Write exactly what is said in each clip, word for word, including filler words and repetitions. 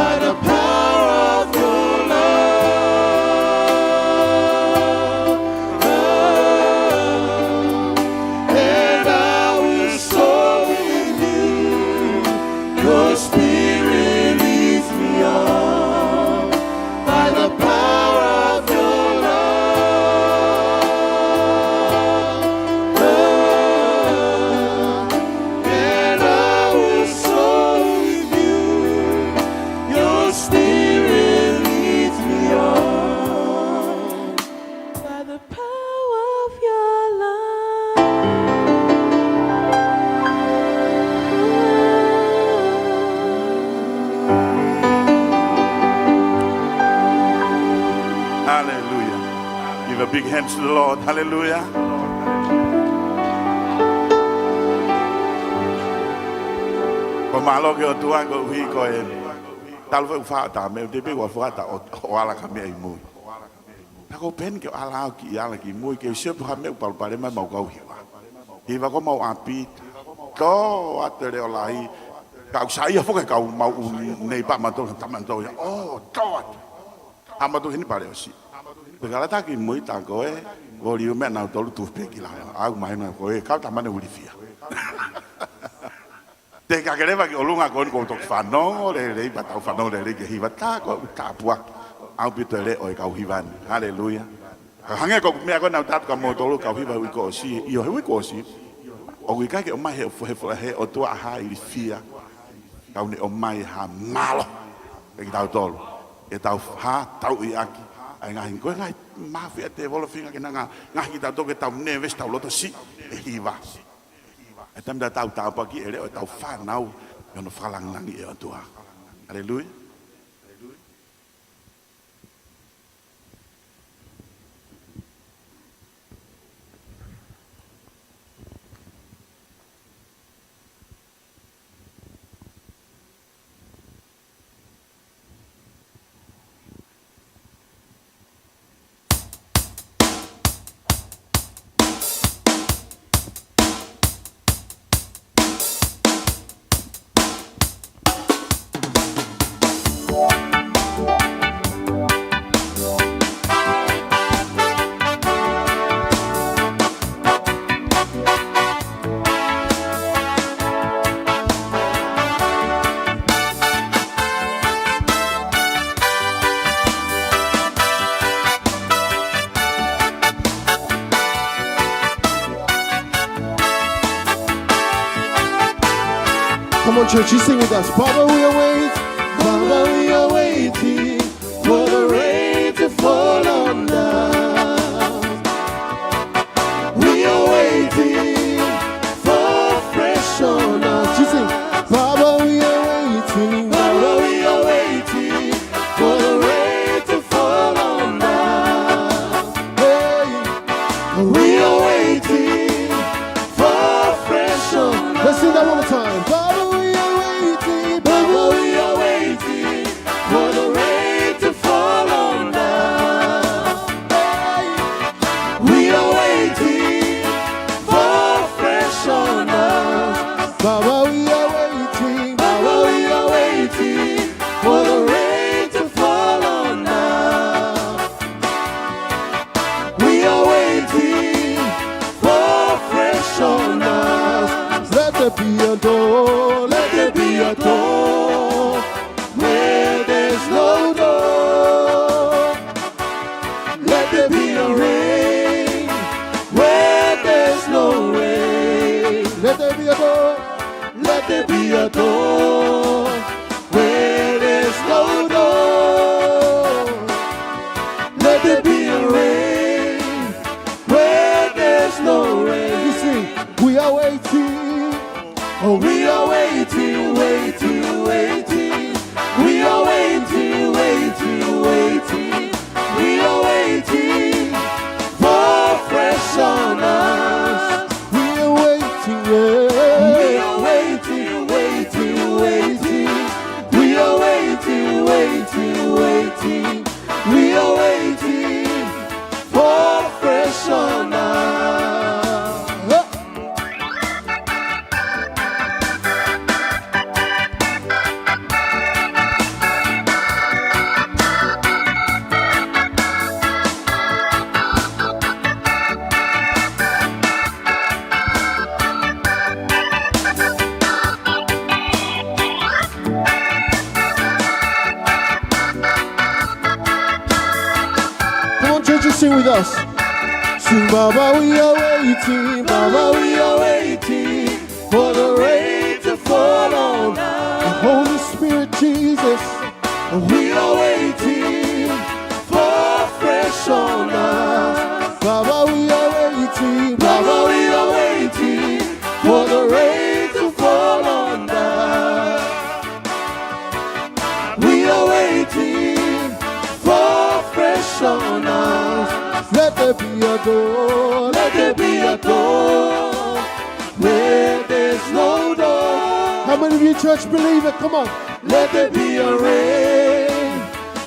By the power of your love, and I will soar with you. Your spirit leads me on. By the power of your love, and I will soar with you. Your spirit leads me on. By the power of your love. Hallelujah. Give a big hand to the Lord. Hallelujah. Ko e mālō ki he ʻOtua koeʻuhi ko e talu fai ʻoku fai ʻeta meʻa, te pē ʻoku fai ʻeta ʻo, ʻo ala ka meʻa ʻi mui. Pea ko e pehē ni ke u ala au ki, ala ki mui, ke u sio pe ko e hā e meʻa ʻoku palopalema ai ʻemau kau hiva. Hiva ko ʻemau ʻapi, tō atu e leʻo lahi, ka ʻoku saiʻia foki e kau mau ʻū neighbor mautolu, tama mautolu ia, ʻō, tō atu. ʻA mautolu heni pale ʻosi. Pea ka ala atu ki mui, tā ko e volume ʻanautolu tuʻu pē ki lalo. ʻOku mahino ko e kau tama ne ilifia. Te ke kei leva ki ʻolunga ko eni ʻoku toki fanongo lelei, pea tau fanongo lelei ki he hiva, tā ko e tāpuaki ʻaupito e leʻo e kau hiva ni. Haleluia. Ka hangē ko e meʻa ko ē naʻa ku tala atu kia moutolu kau hiva he uike kuo ʻosi, ʻio he uike kuo ʻosi. ʻOku ʻikai ke ʻomai he, he, he ʻOtua ha ilifia. Ka ʻoku ne ʻomai ha mālohi kiate kitautolu. ʻEtau hā, tauʻi ʻaki ʻa e ngaahi, ko e ngaahi māfi ʻa e tēvolo, feinga ke na ngā, ngaohi kitautolu ke tau nervous, tau loto siʻi he hiva. ʻE taimi tatau tāpuakiʻi e leʻo ʻetau fānau ʻi hono fakalangilangiʻi e ʻOtua. Haleluia. Come on, church, you sing with us. Baba, we are waiting. Baba, we are waiting for the rain to fall on us. We are waiting for fresh on us. You sing, Baba, we are waiting. Baba, we are waiting for the rain to fall on us. Hey, we are waiting for fresh on us. Let's sing that one more time. Baba, we are waiting. Baba, Just sing with us. Sing, Baba, we are waiting, Baba, we are waiting for the rain to fall on us. The Holy Spirit, Jesus, we are waiting for fresh on us. Baba, we are waiting, Baba, we are waiting for the rain to fall on us. We are waiting for fresh on us. Let there be a door. Let there be a door where there's no door. How many of you, church, believe it? Come on. Let there be a rain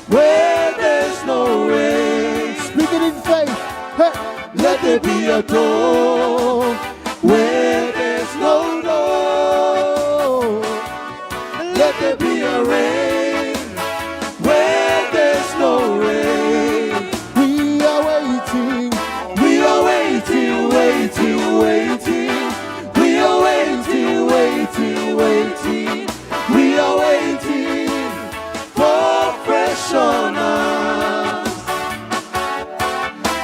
where there's no rain. Speak it in faith. Hey. Let there be a door where there's no door. Let there be a rain where there's no rain. We are waiting. We are waiting, waiting, waiting. We are waiting, waiting, waiting. We are waiting for fresh on us.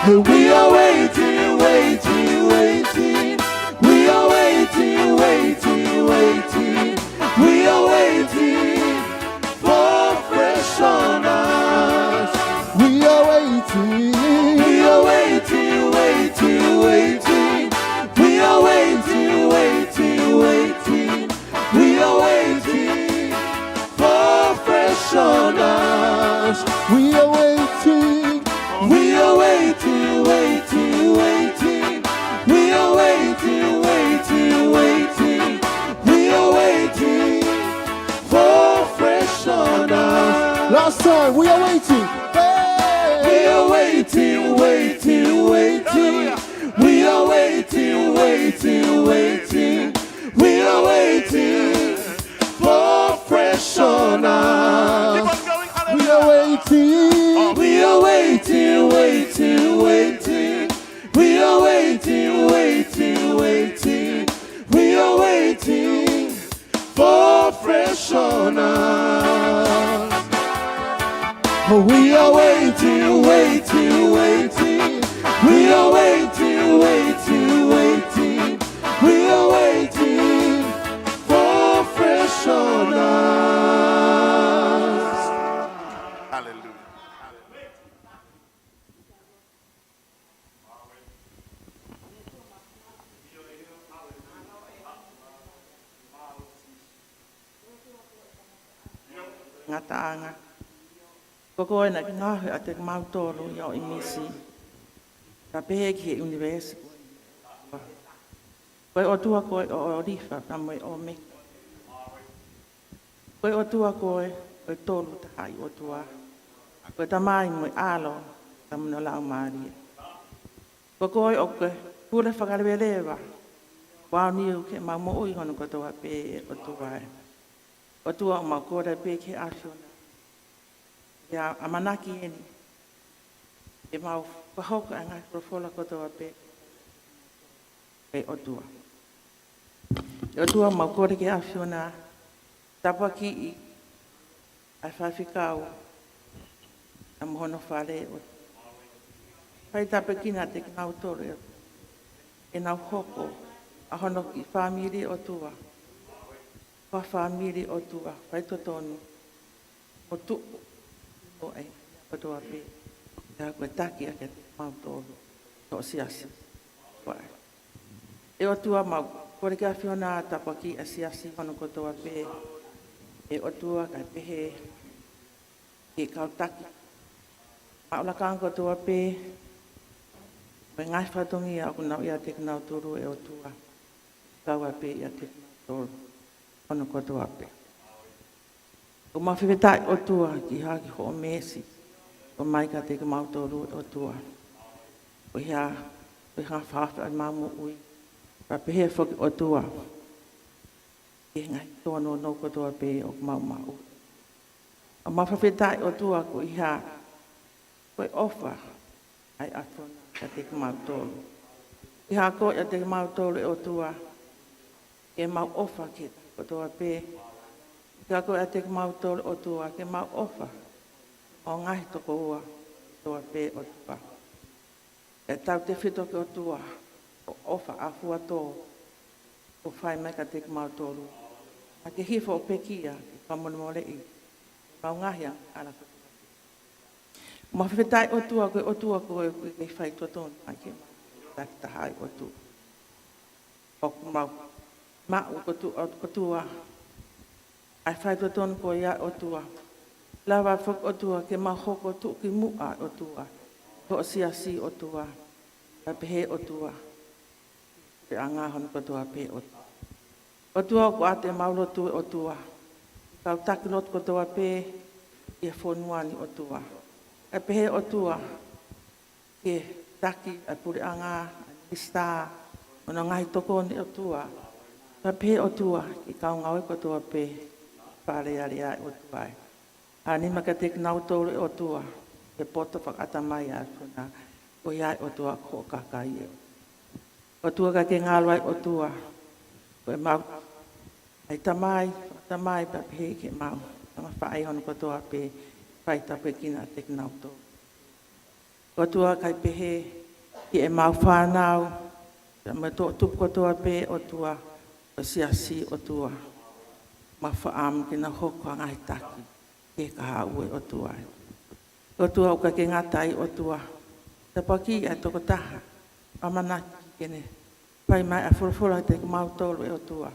And we are waiting, waiting, waiting. We are waiting, waiting, waiting. We are waiting for fresh on us. We are waiting. We are waiting, waiting, waiting. We are waiting, waiting, waiting. We are waiting for fresh on us. We are waiting. We are waiting, waiting, waiting. We are waiting, waiting, waiting. We are waiting for fresh on us. Last time, we are waiting. Hey! We are waiting, waiting, waiting. Hallelujah. We are waiting, waiting, waiting. We are waiting for fresh on us. Keep on going, hallelujah. We are waiting. Oh. We are waiting, waiting, waiting. We are waiting, waiting, waiting. We are waiting for fresh on us. We are waiting, waiting, waiting. We are waiting, waiting, waiting. We are waiting for fresh on us. Hallelujah. Ngataʻanga. Ko koe naʻa ke ngaohi ʻa kimautolu ʻi hoʻo ʻīmisi. Pea pehē ki he ʻunivēsi. Ko e ʻOtua koe ʻo ʻOlifa pea mo e ʻOmeka. Ko e ʻOtua koe, ko e Tolu Tahaʻi ʻOtua. Ko e Tamai mo e ʻAlo, pea mo hono Laumālie. Ko koe ʻoku ke pule fakaleveleva, ʻoku aoniu ki heʻemau moʻui hono kotoa pē, ʻe ʻOtua ē. ʻOtua, ʻoku mau kole pē ki he ʻAfiona. ʻIo, ʻamanaki eni ke mau fakahoko ʻa e ngaahi folofola kotoa pē, ʻe ʻOtua. ʻE ʻOtua, mau kole ki he ʻAfiona, tāpuakiʻi ʻa e faifekau pea mo hono fale, ʻo fai tāpuekina ʻiate kinautolu ē, ke nau hoko ʻa hono kiʻi fāmili, ʻOtua, ko ha fāmili, ʻOtua, faitotonu, ʻo tuʻu ʻo e kotoa pē, ʻa ia ko e taki ʻa kimautolu, ko e siasi. Ko e ʻe ʻOtua, mau kole ki he ʻAfiona, tāpuakiʻi ʻa e siasi hono kotoa pē, ʻe ʻOtua, kae pehē ki he kau taki maʻu lakanga kotoa pē, mo e ngaahi fatongia ʻoku nau ʻiate kinautolu, ʻe ʻOtua, kau ai pē ʻiate kinautolu hono kotoa pē. ʻOku mau fakafetaʻi, ʻOtua, ki he ʻaho ni, hoʻo meesi ʻoku ʻomai kiate kimautolu, ʻe ʻOtua. Ko e hā, ko e hā fakafaʻa ʻemau moʻui, pea pehē foki, ʻOtua, ki he ngaahi tōnounou kotoa pē ʻoku mau maʻu. ʻOku mau fakafetaʻi, ʻOtua, ko e hā, ko e ʻofa ʻa e ʻAfiona kiate kimautolu. Ko e hā, ko ʻiate kimautolu, ʻe ʻOtua, ke mau ʻofa ki he taha kotoa pē. Ko e hā, ko ʻiate kimautolu, ʻOtua, ke mau ʻofa ki he ngaahi tokoua kotoa pē, ʻOtua. ʻE tautefito ki he ʻOtua, ʻo ʻofa ʻa fuatō, ʻo fai mai kiate kimautolu. ʻA ke hifo ʻo pekia, ke fakamolemoleʻi ʻemau ngaahi angahala. Mau fakafetaʻi ʻOtua, ko e ʻOtua ko ē ʻoku ke fai totonu ai ke mau taki taha ai ʻOtua. ʻOku mau maʻu ʻOtu-, ʻOtua ʻa e fai totonu ko ia ʻOtua. Lava foki ʻOtua ke mau hoko tuʻukimuʻa ʻOtua, ko e siasi ʻOtua. Kae pehē ʻOtua, ke anga hono kotoa pē ʻOtua. ʻOtua, ʻoku ʻoatu ʻemau lotu ʻe ʻOtua, kau taki lotu kotoa pē ʻi he fonua ni ʻOtua. Kae pehē ʻOtua, ke taki ʻa e puleʻanga, ʻa e minisitā, mo hono ngaahi tokoni ʻOtua. Kae pehē ʻOtua, ke kau ngāue kotoa pē, Fale Alea ʻe ʻOtua ē. ʻAni mai kiate kinautolu ʻe ʻOtua, he poto fakaʻatamai ʻa e ʻAfiona, ko ia ʻe ʻOtua ko e kakai ē. ʻOtua ka ke ngalo ai ʻOtua, ko ʻemau, ʻa e tamai, tamai pea pehē ki heʻemau, tama faʻē hono kotoa pē, fai tāpuekina kiate kinautolu. ʻOtua kae pehē ki heʻemau fānau, pea mo e toʻutupu kotoa pē ʻOtua, ko e siasi ʻOtua. Mau fakaʻamu ke nau hoko ko e ngaahi taki, ki he kahaʻu ē ʻOtua ē. ʻOtua ʻoku ʻikai ke ngata ai ʻOtua. Tāpuakiʻi ʻa e tokotaha, ʻamanaki ke ne fai mai ʻa e folofola kiate kimautolu ʻe ʻOtua.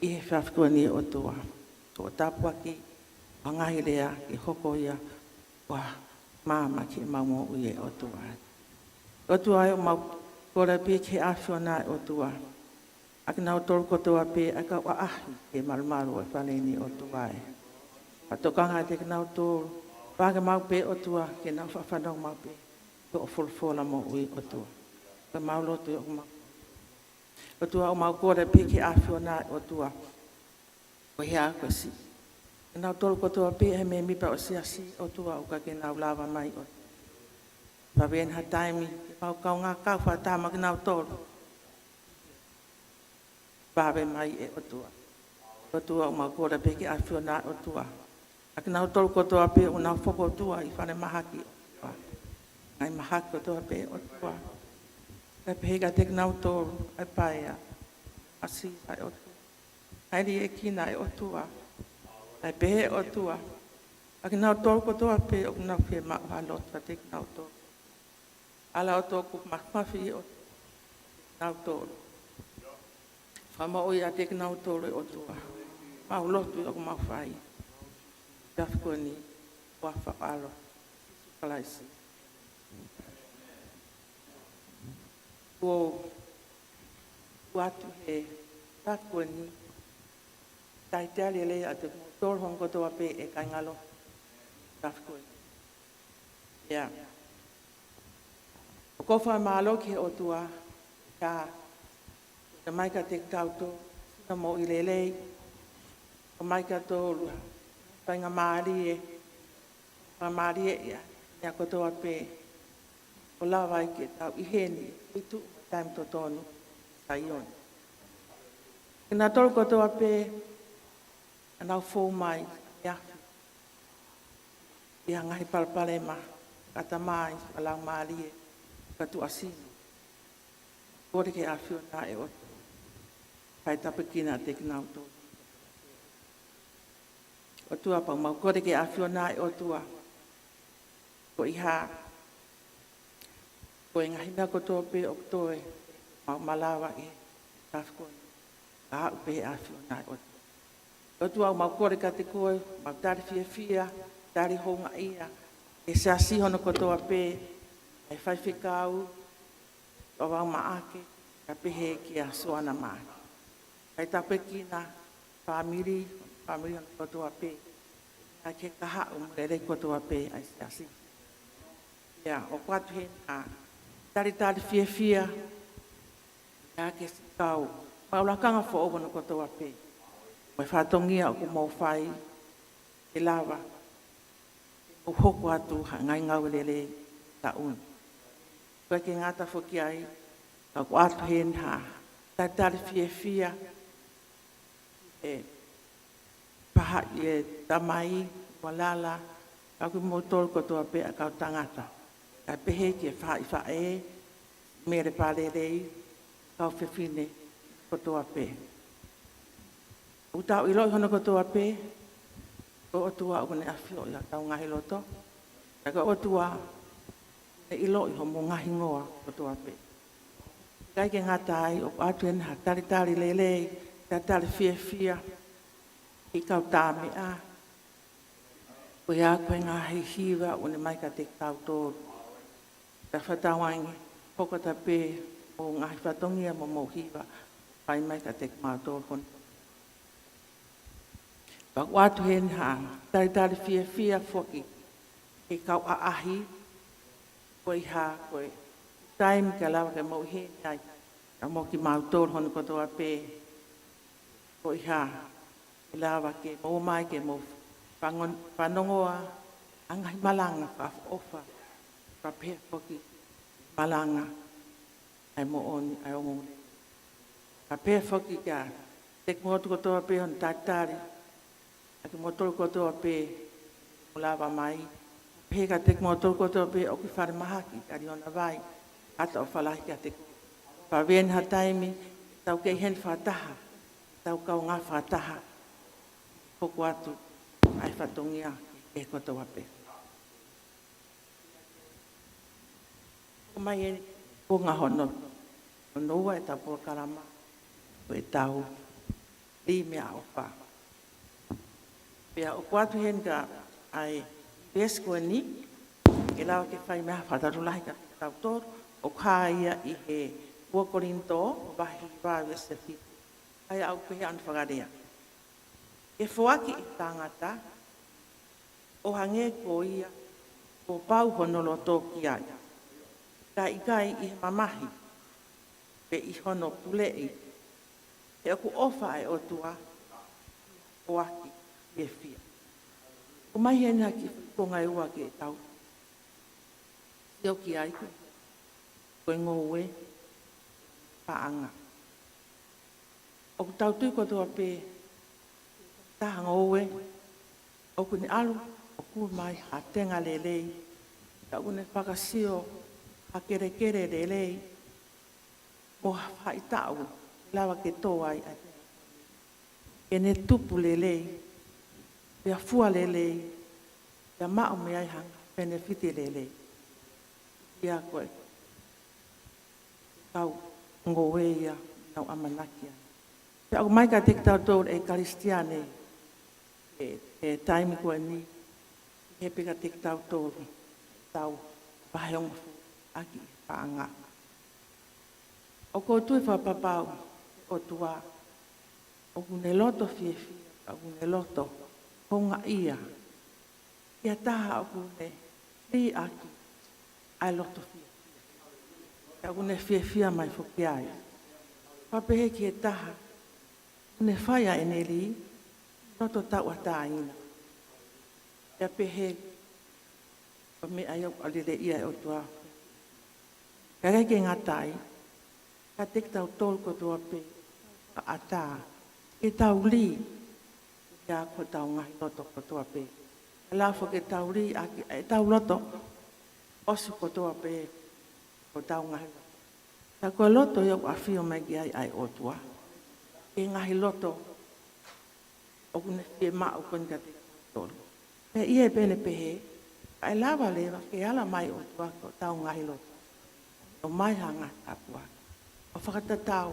ʻI he efiafi ko eni ʻe ʻOtua. Ko e tāpuaki, ʻa e ngaahi lea, ke hoko ia, ʻo maama ki heʻemau moʻui ʻe ʻOtua. ʻOtua ē ʻoku mau kole pē ki he ʻAfiona ʻe ʻOtua. ʻA kinautolu kotoa pē ʻa e kau ʻaʻahi ke malumalu ʻa e fale ni ʻOtua ē. Fakatokanga kiate kinautolu, pea ke mau pē ʻOtua, ke nau fafano mau pē. Ko hoʻo folofola moʻui ʻOtua. Ko ʻemau lotu ʻoku mau. ʻOtua ʻoku mau kole pē ki he ʻAfiona ʻe ʻOtua. Ko e hā ko e siʻi. Kinautolu kotoa pē ʻa e mēmipa ʻo e siasi ʻOtua ʻoku ʻikai ke nau lava mai ʻOtua. Pea vena ha taimi, ke mau kaungā kau fakataha mo kinautolu. Vave mai ʻe ʻOtua. ʻOtua ʻoku mau kole pē ki he ʻAfiona ʻe ʻOtua. ʻA kinautolu kotoa pē ʻoku nau fokotuʻu ʻi falemahaki ʻOtua. Ngaahi mahaki kotoa pē ʻOtua. Kae pehē kiate kinautolu, ʻa e paea. ʻAsi ʻa e ʻOtua. ʻA e liʻekina ʻe ʻOtua. Kae pehē ʻOtua. ʻA kinautolu kotoa pē ʻoku nau fiemaʻu ha lotu kiate kinautolu. Ala ʻOtua ʻoku mafimafi ʻOtua. Kinautolu. Fakamoʻui ʻiate kinautolu ʻe ʻOtua. Mau lotu ʻoku mau fai. Efiafi ko eni, ʻofa ʻa e ʻAlo. Sīsū Kalaisi. Kuo, kuo ʻoatu he efiafi ko eni. Talitali lelei atu kimoutolu hono kotoa pē ʻe kāinga lotu. Efiafi ko eni. ʻIa. ʻOku ou fakamālō ki he ʻOtua, ka, ka mai kiate kitautolu, sino moʻui lelei, ʻo mai kiate kitautolu, faingamālie, faingamālie ia, meʻa kotoa pē, ʻo lava ai ke tau ʻi heni, ʻi tuʻu, taimi totonu, Saione. Kinautolu kotoa pē, ʻa nau fou mai, ʻi he efiafi. ʻI he ngaahi palopalema, ka tamai, ka laumālie, ka tuʻasino. Kole ki he ʻAfiona ʻe ʻOtua. Fai tāpuekina kiate kinautolu. ʻOtua pea mau kole ki he ʻAfiona ʻe ʻOtua. Ko e hā, ko e ngaahi meʻa kotoa pē ʻoku toe, mau malava ʻi he efiafi ko eni. Ka aʻu pē he ʻAfiona ʻe ʻOtua. ʻOtua ʻoku mau kole kiate koe, mau tali fiefia, tali houngaʻia, ʻi he siasi hono kotoa pē, ʻa e faifekau, ʻo Vau Maʻake, kae pehē kia Soana Maʻake. Fai tāpuekina, fāmili, fāmili hono kotoa pē, ʻa e kahaʻu mo e lelei kotoa pē, ʻa e siasi. ʻIa, ʻoku ʻoatu heni ha talitali fiefia, ʻa e siʻi kau, mau lakanga foʻou hono kotoa pē. Mo e fatongia ʻoku mou fai, ke lava, ke mou hoko atu ha ngaahi ngāue lelei taʻu ni. ʻOku ʻikai ke ngata foki ai, ka ʻoku ʻoatu heni ha talitali fiefia, ʻe, paha ʻi he tamai, ʻumalala, ka kimoutolu kotoa pē ʻa e kau tangata. Kae pehē ki he faʻifaʻē, Mele Palelei, kau fefine kotoa pē. ʻOku tau ʻiloʻi hono kotoa pē, ko e ʻOtua ʻoku ne ʻafioʻi ʻetau ngaahi loto. Ka ko e ʻOtua ʻoku ne ʻiloʻi hoʻomou ngaahi hingoa kotoa pē. ʻIkai ke ngata ai, ʻoku ʻoatu heni ha talitali lelei, talitali fiefia, ki he kau tā meʻa, ko ia ko e ngaahi hiva ʻoku ne ʻomai kiate kitautolu. Ka fakatauange, hoko atu pē hoʻomou ngaahi fatongia mo hoʻomou hiva, fai mai kiate kimautolu ko eni. Pea ʻoku ʻoatu heni ha talitali fiefia foki ki he kau ʻaʻahi, ko e hā, ko e taimi ke lava ke mou ʻi heni ai, kae mo kimautolu hono kotoa pē, ko e hā, ke lava ke mou ō mai ke mou fangon-, fanongoa ʻa e ngaahi malanga fakaʻofoʻofa, kae pehē foki malanga ʻa e moʻoni ʻa e ongoongolelei. Kae pehē foki kiate kimoutolu kotoa pē hono talitali, ʻa kimoutolu kotoa pē ʻoku lava mai. Pehē kiate kimoutolu kotoa pē ʻoku ʻi falemahaki, ʻi Liona Vai, ʻatā ʻofa lahi kiate kimoutolu. Pea ʻi ai ha taimi, tau kei ʻi heni fakataha, tau kaungā fakataha, hoko atu ʻa e fatongia ki he kotoa pē. ʻOmai eni, ko e ngaahi hono, hono ua ʻetau polokalama, ko ʻetau lī meʻaʻofa. Pea ʻoku ʻoatu heni ka ʻai veesi ko eni, ke lava ke fai mai ha fakataha lahi kiate kitautolu, ʻoku hā ia ʻi he ua Kolinitō, vahe hiva veesi fitu. ʻA ia ʻoku pehē hono fakalea. Ke foaki ʻe he tangata, ʻo hangē ko ia, kuo pau hono loto ki ai. Kae ʻikai ʻi he mamahi, pe ʻi hono puleʻi, he ʻoku ʻofa ʻa e ʻOtua, ʻo ʻaki fiefia. ʻOmai heni ha kiʻi konga ʻe ua ke tau sio ki ai ko e, ko e ngoue, paʻanga. ʻOku tau tui kotoa pē, taha ngoue, ʻoku ne ʻalu, ʻoku mai ha tenga lelei, ka ʻoku ne fakasio ha kelekele lelei, mo ha faʻahitaʻu, lava ke tō ai ʻa e tenga. Ke ne tupu lelei, pea fua lelei, pea maʻu mei ai ha ngaahi penefiti lelei. Ia ko e kau ngoue ia naʻa ku ʻamanaki ai. Pea ʻoku ʻomai kiate kitautolu ʻe Kalisitiane, ʻe, ʻe taimi ko eni, he pē kiate kitautolu, tau vahe hongofulu ʻaki e paʻanga. ʻOku ou tui fakapapau, ʻOtua, ʻoku ne loto fiefia, ʻoku ne loto houngaʻia, ʻi ha taha ʻoku ne liʻaki ʻa e loto fiefia. Ka ʻoku ne fiefia mai foki ai. Pea pehē ki he taha, ʻoku ne fai ʻa ʻene lī, loto tauʻatāina. Pea pehē, ko e meʻa ia ʻoku ʻalele ia ʻe ʻOtua. Ka ʻikai ke ngata ai, kiate kitautolu kotoa pē, ka ʻatā, ke tau lī, ʻi he ako ʻetau ngaahi loto kotoa pē. Ka lava ke tau lī, ʻaki, ʻetau loto, ʻosi kotoa pē, ko ʻetau ngaahi loto. Ka ko e loto ia ʻoku ʻafio mai ki ai ʻa e ʻOtua. Ke ngaahi loto, ʻoku ne fiemaʻu ko eni kiate kitautolu. Pea ʻi he pehē ni pehē, kae lava leva ke ala mai ʻOtua ki hotau ngaahi loto. ʻOmai ha ngaahi tāpuaki. ʻO fakatatau,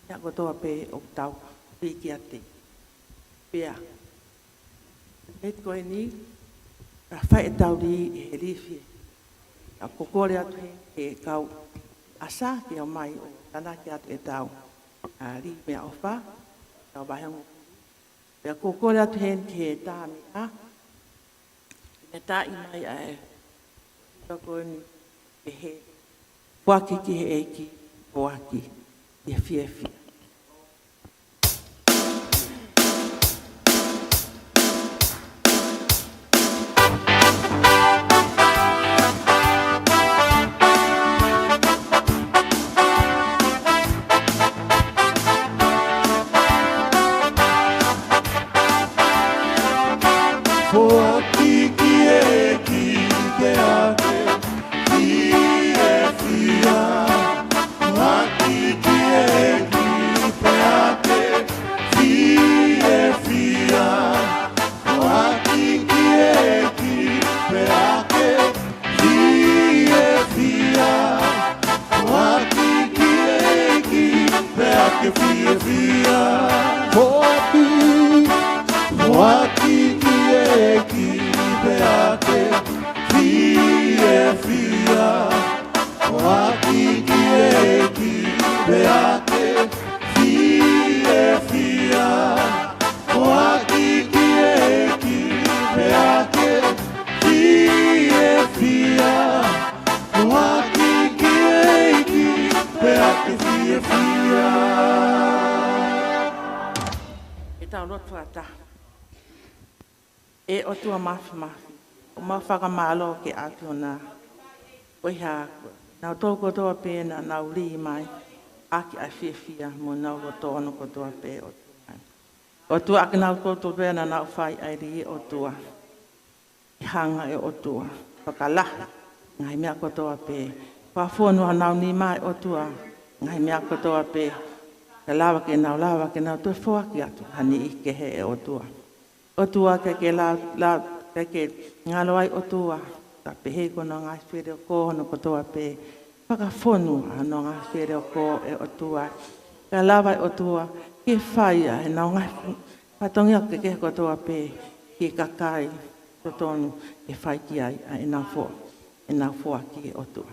ia kotoa pē ʻoku tau lī kiate. Pea, ʻi he ko eni, ka fai ʻetau lī ʻi he lī fie. Ka ʻoku ou kole atu heni ki he kau ʻasa ke ō mai ʻo tānaki atu ʻetau, ʻa, lī meʻaʻofa, ʻetau vahe hongofulu. Pea ʻoku ou kole atu heni ki he tā meʻa, ke ne taaʻi mai ʻa e, ka ko eni, ʻe he, foaki ki he ʻEiki, foaki, ʻi he fiefia. Foaki ki he ʻEiki ke ake. Tau lotu fakataha. ʻE ʻOtua Māfimafi, ʻoku mau fakamālō ki he ʻAfiona. Ko e hā, ko kinautolu kotoa pē naʻa nau lī mai ʻaki ʻa e fiefia mo ʻenau loto ono kotoa pē, ʻOtua. ʻOtua, ʻa kinautolu kotoa pē naʻa nau fai ʻa e lī, ʻOtua. ʻE hanga ʻe ʻOtua ʻo fakalahi ngaahi meʻa kotoa pē. Fakafonu honau nima, ʻe ʻOtua, ngaahi meʻa kotoa pē, kae lava ke nau lava ke nau toe foaki atu ha niʻihi kehe, ʻe ʻOtua. ʻOtua, ke ke la, la, ke ke ngalo ai, ʻOtua, kae pehē ki honau ngaahi feleoko hono kotoa pē. Fakafonu ʻa honau ngaahi feleoko, ʻe ʻOtua, kae lava, ʻe ʻOtua, ke fai ʻa ʻenau ngaahi fatongia kehekehe kotoa pē ki he kakai totonu ke fai ki ai ʻa ʻenau fo, ʻenau foaki, ʻe ʻOtua.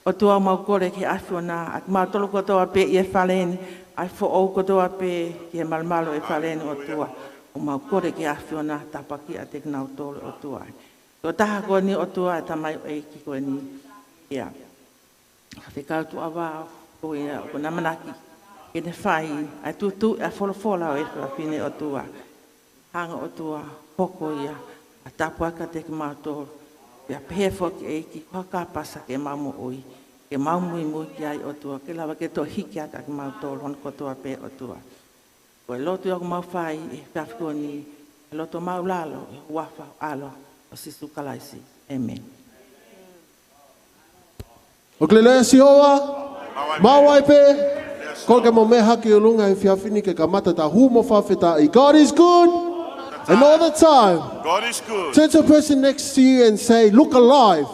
ʻOtua, ʻoku mau kole ki he ʻAfiona, ʻa kimautolu kotoa pē ʻi he fale ni, ʻa e foʻou kotoa pē ki he malumalu ʻo e fale ni, ʻOtua. ʻOku mau kole ki he ʻAfiona, tāpuakiʻi ʻa kinautolu, ʻOtua. Ko e tokotaha ko eni, ʻOtua, ʻa e tamaioʻeiki ko eni. ʻIa. Fekau tuʻa vao, ko ia, ʻoku ne ʻamanaki ke ne fai ʻa e tuʻutuʻuni ʻa e folofola ʻo e efiafi ni, ʻOtua. Hanga, ʻOtua, hoko ia ʻo tāpuakiʻi kimautolu. Pea pehē foki, ʻEiki, ko e hā kapau ʻe ʻikai ke mau moʻui, ke mau muimui ki ai, ʻOtua, ke lava ke toe hiki hake ʻa kimautolu hono kotoa pē, ʻOtua. Ko e lotu ia ʻoku mau fai ʻi he efiafi ko eni, ʻi he loto māʻulalo, ʻi he huafa ʻo e ʻAlo ko Sīsū Kalaisi. ʻĒmeni. ʻOku lelei ʻa Sihova? Maʻu ai pē. Kole ke mou meʻa hake ʻi ʻolunga he efiafi ni ke kamata ʻetau hū mo e fakafetaʻi. God is good. And all the time. God is good. Turn to the person next to you and say, "Look alive."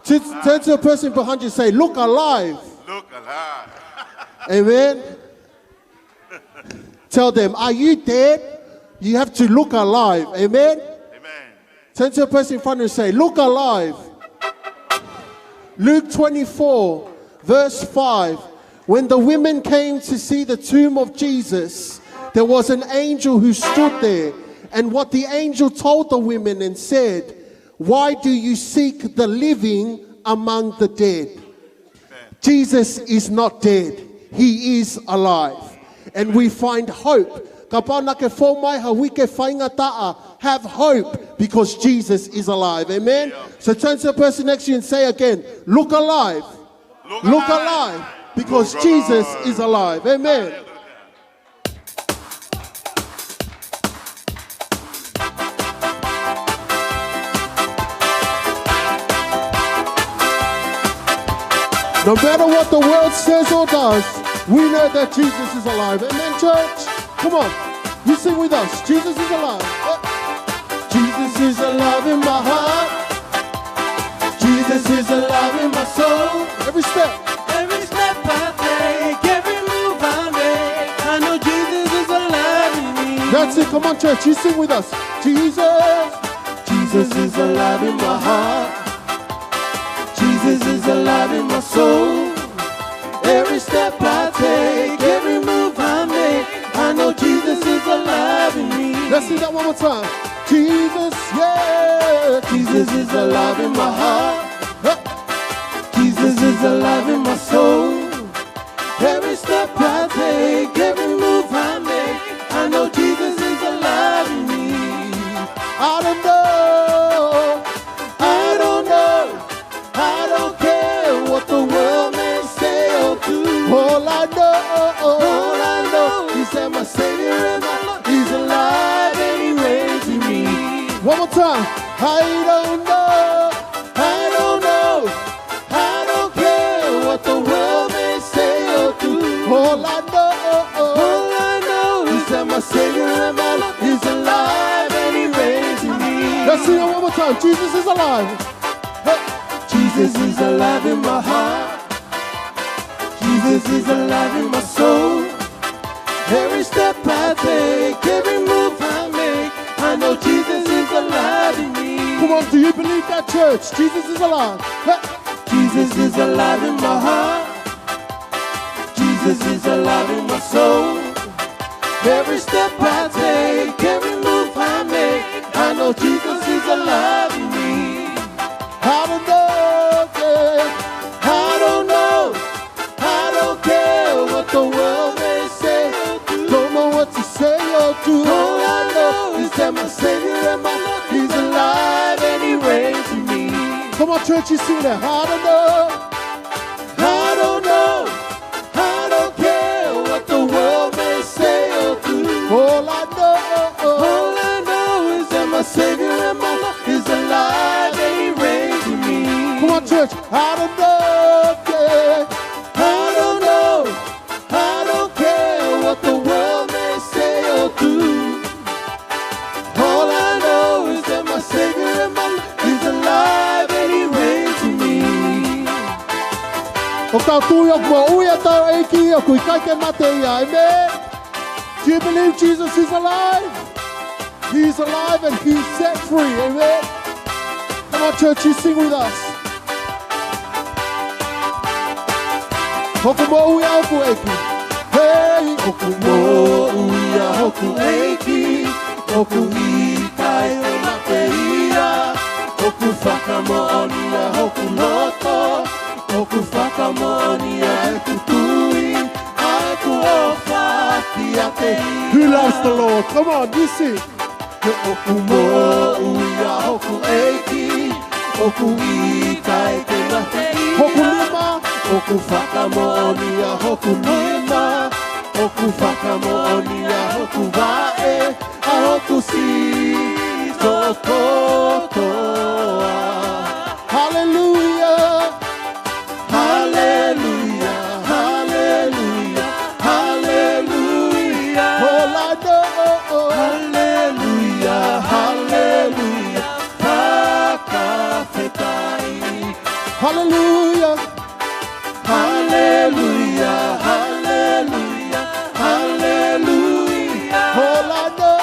Turn, turn to the person behind you and say, "Look alive." Look alive. Amen. Tell them, "Are you dead? You have to look alive." Amen? Amen. Turn to the person in front of you and say, "Look alive." Luke twenty-four, verse five. When the women came to see the tomb of Jesus, there was an angel who stood there. And what the angel told the women and said, "Why do you seek the living among the dead?" Jesus is not dead. He is alive. And we find hope. Kapau naʻa ke fou mai ha uike faingataʻa, have hope because Jesus is alive. Amen? Yeah. So turn to the person next to you and say again, "Look alive." Look alive because Jesus is alive. Amen. No matter what the world says or does, we know that Jesus is alive. Amen, church? Come on. You sing with us. Jesus is alive. Jesus is alive in my heart. Jesus is alive in my soul. Every step. Every step I take, every move I make, I know Jesus is alive in me. That's it. Come on, church. You sing with us. Jesus. Jesus is alive in my heart. Jesus is alive in my soul. Every step I take, every move I make, I know Jesus is alive in me. Let's sing that one more time. Jesus, yeah. Jesus is alive in my heart. Hey. Jesus is alive in my soul. Every step I take, every move I make, I know Jesus is alive in me. I don't know, I don't know, I don't care what the world may say or do. All I know, all I know is that my Savior and my Lord is alive and He reigns in me. One more time. I don't know, I don't know, I don't care what the world may say or do. All I know, all I know is that my Savior and my Lord is alive and He reigns in me. Let's sing it one more time. Jesus is alive. Hey. Jesus is alive in my heart. Jesus is alive in my soul. Every step I take, every move I make, I know Jesus is alive in me. Come on, do you believe that, church? Jesus is alive. Hey. Jesus is alive in my heart. Jesus is alive in my soul. Every step I take, every move I make, I know Jesus is alive in me. I don't know, yeah. I don't know. I don't care what the world may say. Don't know what to say or Come on, church, you sing that. I don't know. I don't know. I don't care what the world may say or do. All I know. All I know is that my Savior and my Lord is alive and He reigns with me. Come on, church. I don't know, yeah. I don't know. I don't care what the world may say or do. All I know is that my Savior and my Lord is alive and He reigns with me. ʻOku tau tui ʻoku moʻui ʻetau ʻEiki, ʻoku ʻikai ke mate ia, amen. Do you believe Jesus is alive? He's alive and He's set free. Amen. Come on, church, you sing with us. Hoku moʻui ʻa hoku ʻEiki. Hey, hoku moʻui ʻa hoku ʻEiki. ʻOku ʻikai ke mate ia. ʻOku fakamoʻoni ʻa hoku loto. ʻOku fakamoʻoni ʻa ʻeku tui. ʻA ʻeku ʻofa kiate ia. Who loves the Lord? Come on, you sing. He ʻoku moʻui ʻa hoku ʻEiki, ʻoku ʻikai ke mate ia. Hoku nima. ʻOku fakamoʻoni ʻa hoku nima, ʻoku fakamoʻoni ʻa hoku vaʻe, ʻa hoku sīsū kotoa. Hallelujah. Hallelujah, hallelujah, hallelujah. All I know. Hallelujah, hallelujah, fakafetaʻi. Hallelujah. Hallelujah, hallelujah, hallelujah. All I know.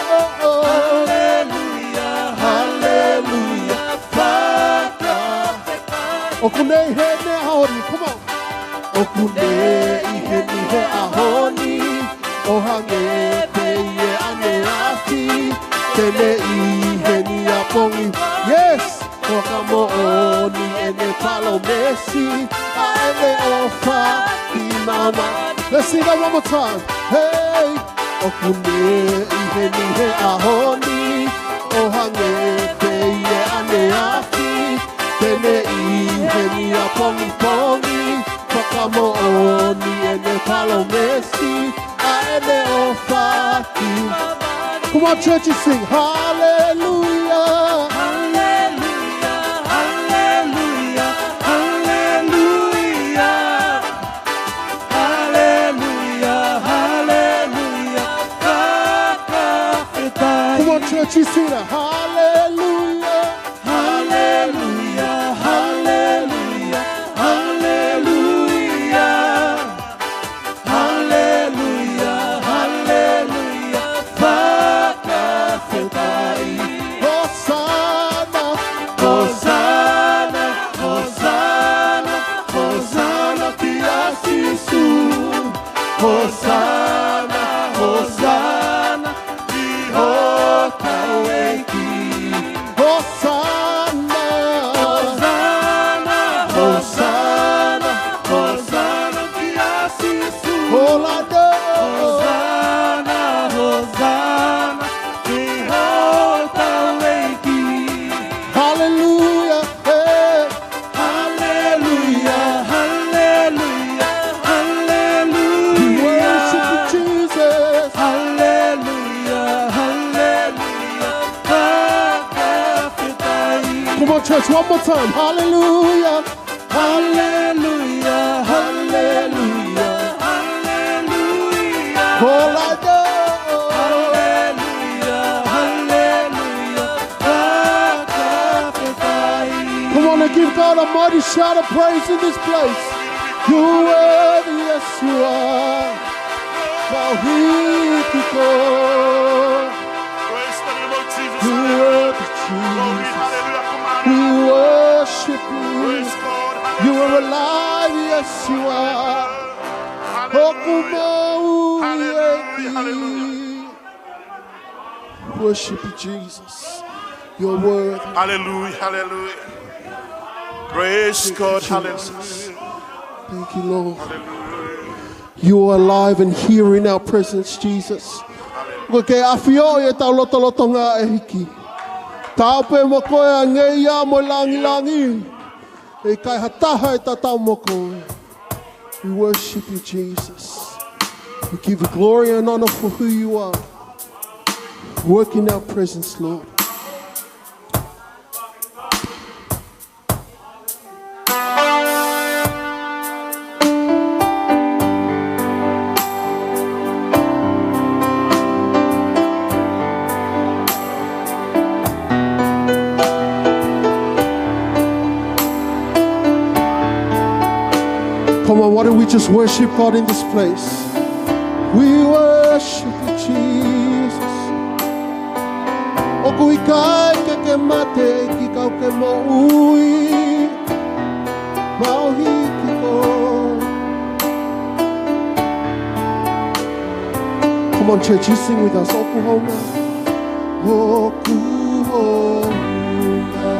Hallelujah, hallelujah, fakafetaʻi. ʻOku ne ʻi heni he ʻaho ni, come on. ʻOku ne ʻi heni he ʻaho ni, ʻo hangē pē ia ʻaneafi, te ne ʻi heni ʻapongipongi. Yes! Fakamoʻoni ʻene palōmesi, ʻa ʻene ʻofa ki māmani. Let's sing that one more time. Hey! ʻOku ne ʻi heni he ʻaho ni, ʻo hangē pē ia ʻaneafi, te ne ʻi heni ʻapongipongi, fakamoʻoni ʻene palōmesi, ʻa ʻene ʻofa ki māmani. Come on, church, you sing. Hallelujah. Hallelujah, hallelujah, hallelujah. Hallelujah, hallelujah, fakafetaʻi. Come on, church, you sing that. Hallelujah. Hallelujah, hallelujah, hallelujah. Hallelujah, hallelujah, fakafetaʻi. Hosana, hosana, hosana, hosana kia Sīsū. Hosana, hosana, ki hotau ʻEiki. Hosana. Hosana, hosana, hosana kia Sīsū. Hosana. Hosana, hosana, ki hotau ʻEiki. Hallelujah, hey. Hallelujah, hallelujah, hallelujah. We worship you, Jesus. Hallelujah, hallelujah, fakafetaʻi. Come on, church, one more time. Hallelujah. Hallelujah, hallelujah, hallelujah. All I know. Hallelujah, hallelujah, fakafetaʻi. Come on and give God a mighty shout of praise in this place. You're worthy, yes you are. Praise the name of Jesus. You're worthy, Jesus. Glory, hallelujah. Come on. We worship you. Praise God. You are alive, yes you are. Hallelujah. Hoku moʻui ʻEiki. Hallelujah, hallelujah. Worship you, Jesus. You're worthy. Hallelujah, hallelujah. Praise God, hallelujah. Thank you, Lord. Hallelujah. You are alive and here in our presence, Jesus. Hallelujah. ʻOku ke ʻafioʻi ʻetau lotolotonga, ʻEiki. Taau pē mo koe ʻa e ngeia mo e langilangi. ʻE ʻikai ha taha ʻe tatau mo koe. We worship you, Jesus. We give you glory and honor for who you are. Work in our presence, Lord. Come on, why don't we just worship God in this place? We worship you, Jesus. ʻOku ʻikai ke ke mate, ʻEiki, ka ke moʻui. Mau hiki koe. Come on, church, you sing with us. ʻOku hounga. ʻOku hounga,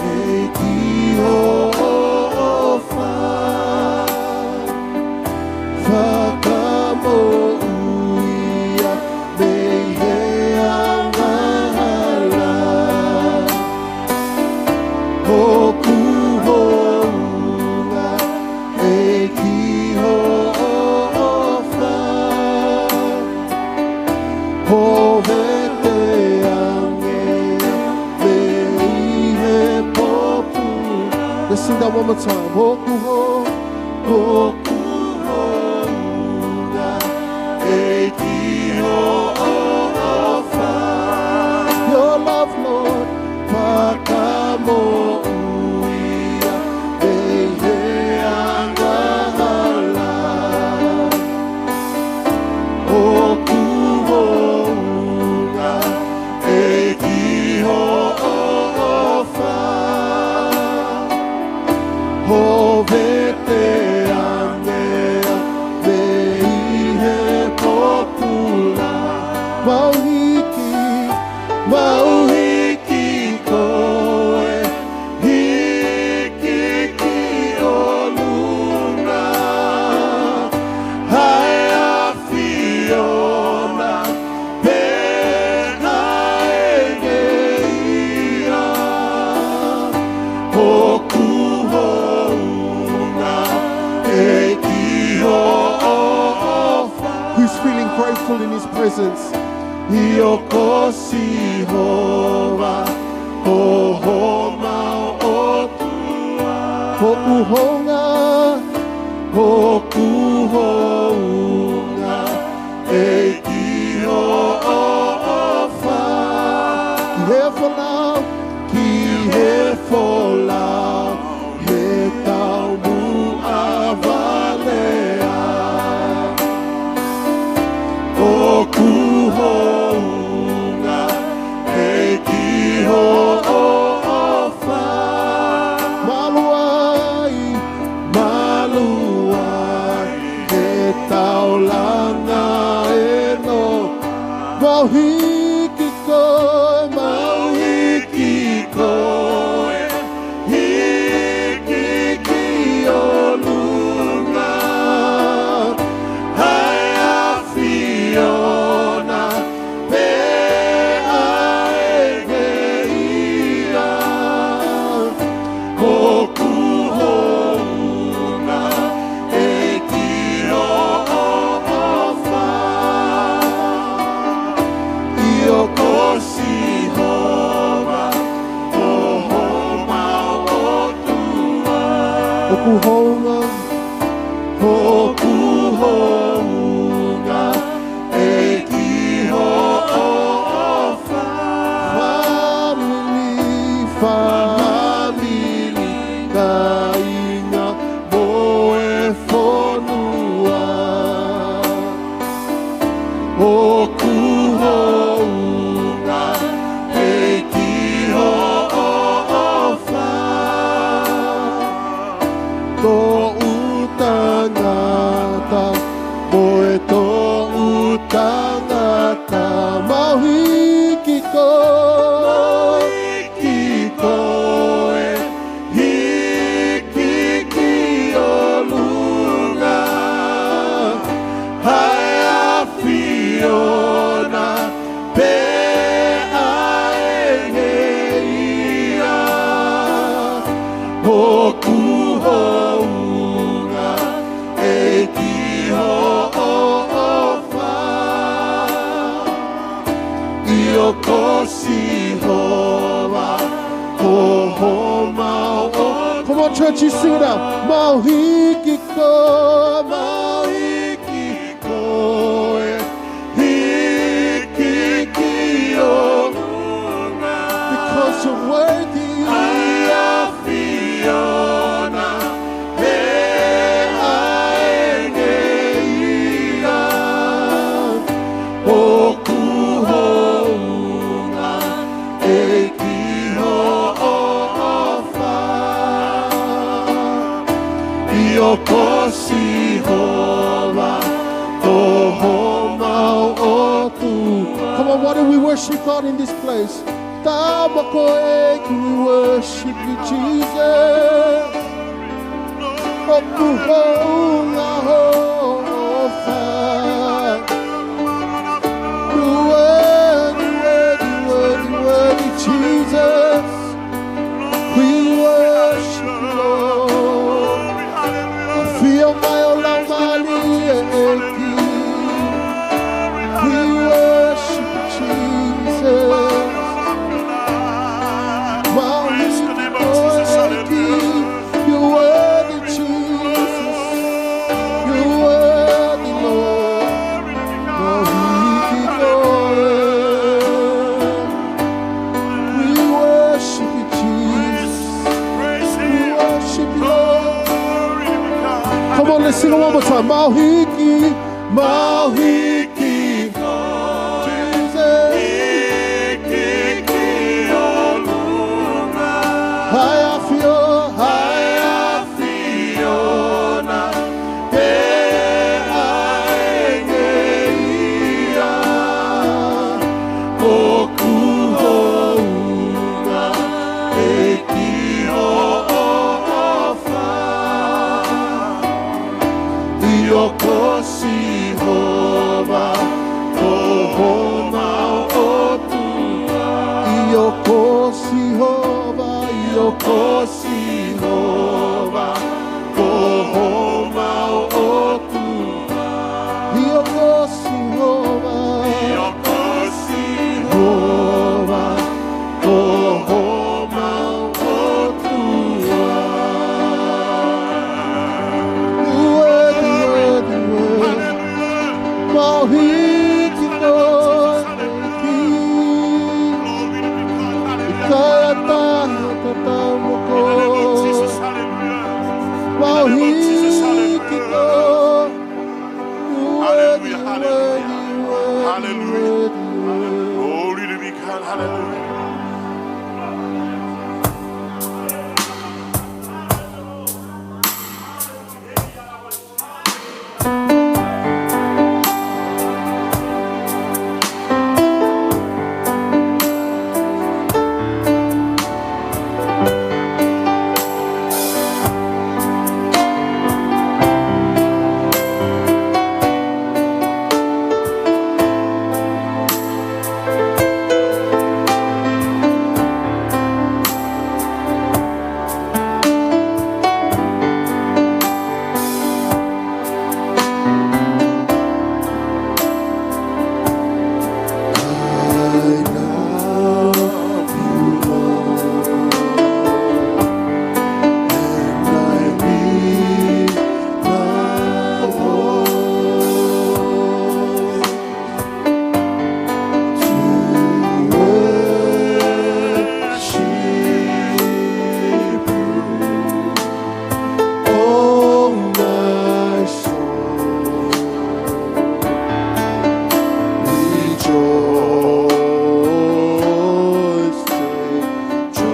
ʻEiki hoʻo ʻofa. Fakamoʻui au mei he angahala. ʻOku hounga, ʻEiki hoʻo ʻofa. ʻO vete ange au mei he popu. Let's sing that one more time. ʻOku ho-, ʻoku hounga, ʻEiki hoʻo ʻofa. Your love, Lord. Fakamoʻui au mei he angahala. ʻOku hounga, ʻEiki hoʻo ʻofa. ʻO vete ange au mei he popu. Mau hiki, mau hiki koe, hiki ki ʻolunga. ʻAi ʻa ʻAfiona pē ʻa e ngeia. ʻOku hounga, ʻEiki hoʻo ʻofa. Who's feeling grateful in his presence? ʻIo ko Sihova, ko homau ʻOtua. ʻOku hounga, ʻoku hounga, ʻEiki hoʻo ʻofa. Ki he folau, ki he folau, he taumuʻa valea. ʻOku hounga, ʻEiki hoʻo ʻofa. Malu ai, malu ai, he taulanga ʻe noa. Mau hiki koe, mau hiki koe, hiki ki ʻolunga. ʻAi ʻa ʻAfiona pē ʻa e ngeia. ʻOku hounga, ʻEiki hoʻo ʻofa. ʻIo ko Sihova, ko homau ʻOtua. ʻOku hounga, ʻoku hounga, ʻEiki hoʻo ʻofa. Fāmili, fāmili, kāinga mo e fonua. ʻOku hounga, ʻEiki hoʻo ʻofa. Toʻu tangata, mo e toʻu tangata, mau hiki koe, hiki koe, hiki ki ʻolunga. ʻAi ʻa ʻAfiona pē ʻa e ngeia. ʻOku hounga ʻEiki hoʻo ʻofa. ʻIo ko Sihova ko homau ʻOtua. Come on, church, you sing it out. Mau hiki koe, mau hiki koe, hiki ki ʻolunga. Because you're worthy. ʻA e ʻAfiona, he ʻa e ʻEiki ia. ʻOku hounga ʻEiki hoʻo ʻofa. ʻIo ko Sihova ko homau ʻOtua. Come on, why don't we worship God in this place? Tama ko ē, we worship you, Jesus. ʻOku hounga hoʻo ʻofa. You're worthy, worthy, worthy, worthy, Jesus. We worship you, Lord. ʻAfio mai ho Laumālie, ʻEiki. We worship you, Jesus. Mau hiki koe, ʻEiki. You're worthy, Jesus. You're worthy, Lord. Mau hiki koe. We worship you, Jesus. We worship you, Lord. Come on, let's sing it one more time. Mau hiki, mau hiki. Jesus. ʻA e ʻAfio-, ʻa e ʻAfiona, he ʻa e ʻEiki ia. ʻOku hounga ʻEiki hoʻo ʻofa. ʻIo ko Sihova ko homau ʻOtua. ʻIo ko Sihova, ʻio ko Sihova ko homau ʻOtua. ʻIo ko Sihova. ʻIo ko Sihova ko homau ʻOtua. Worthy, worthy, worthy. Mau hiki koe, ʻEiki. ʻIkai ha taha tatau mo koe. Mau hiki koe. Hallelujah, hallelujah. Hallelujah. Glory to be God. Hallelujah.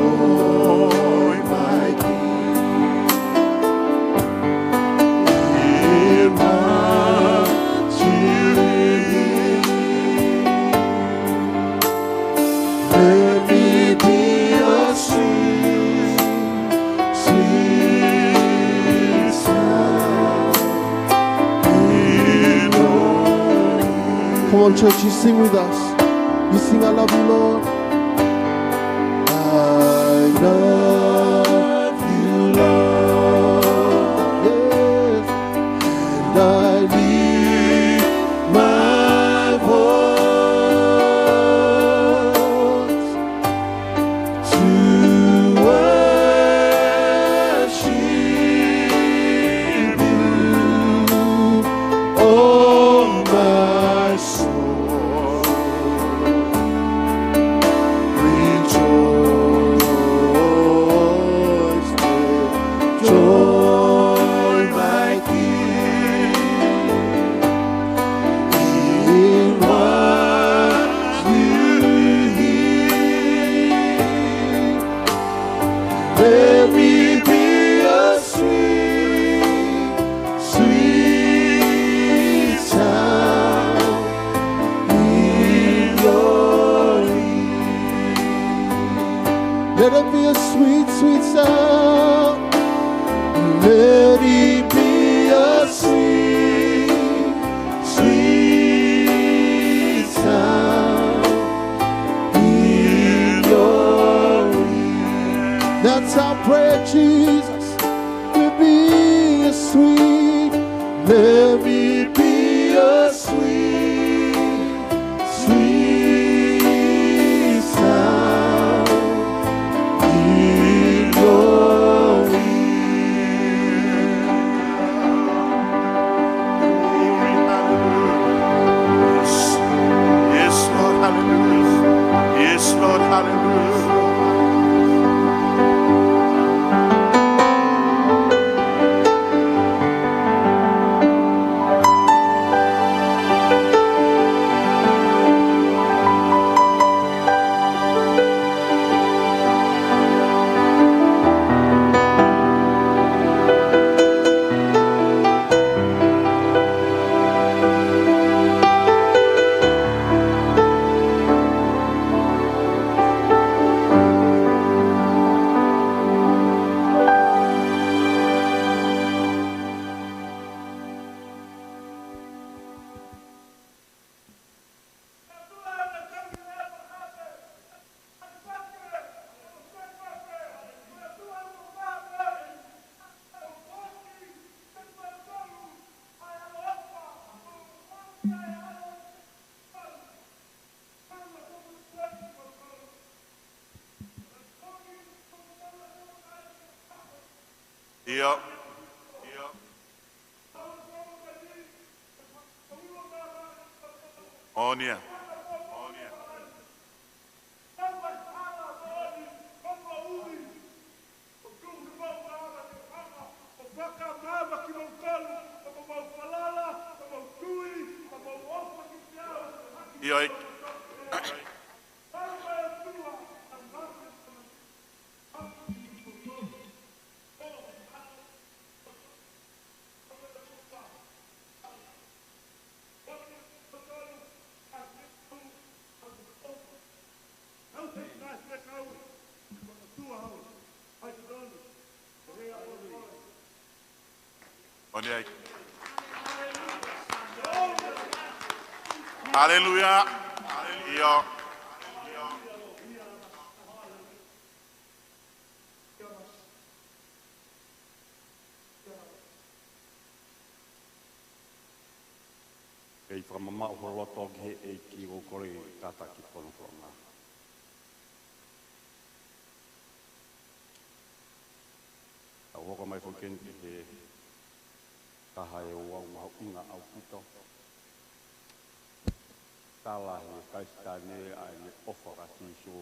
Joy, my King, in my King. Let me be a sweet, sweet sound in your ear. Come on, church, you sing with us. You sing, "I love you, Lord." I love you, Let me be a sweet, sweet sound in your ear. Let it be a sweet, sweet sound. Let it be a sweet, sweet sound in your ear. That's our prayer, Jesus. Let me be a sweet, let me be a sweet, sweet sound in your ear. Glory, hallelujah. Yes, yes, Lord, hallelujah. Yes, Lord, hallelujah. ʻIo. ʻIo. ʻOni ia. ʻIo, ʻEiki. ʻOni ai. Haleluia. ʻIo. Kei fakamamaʻu ho loto ki he ʻEiki, ʻoku ou kole kātaki hono fononga. Tau hoko mai foki eni ki he taha ʻoku mahuʻinga ʻaupito. Tala he Kalisitiane ʻa ʻene ʻofa kia Sīsū,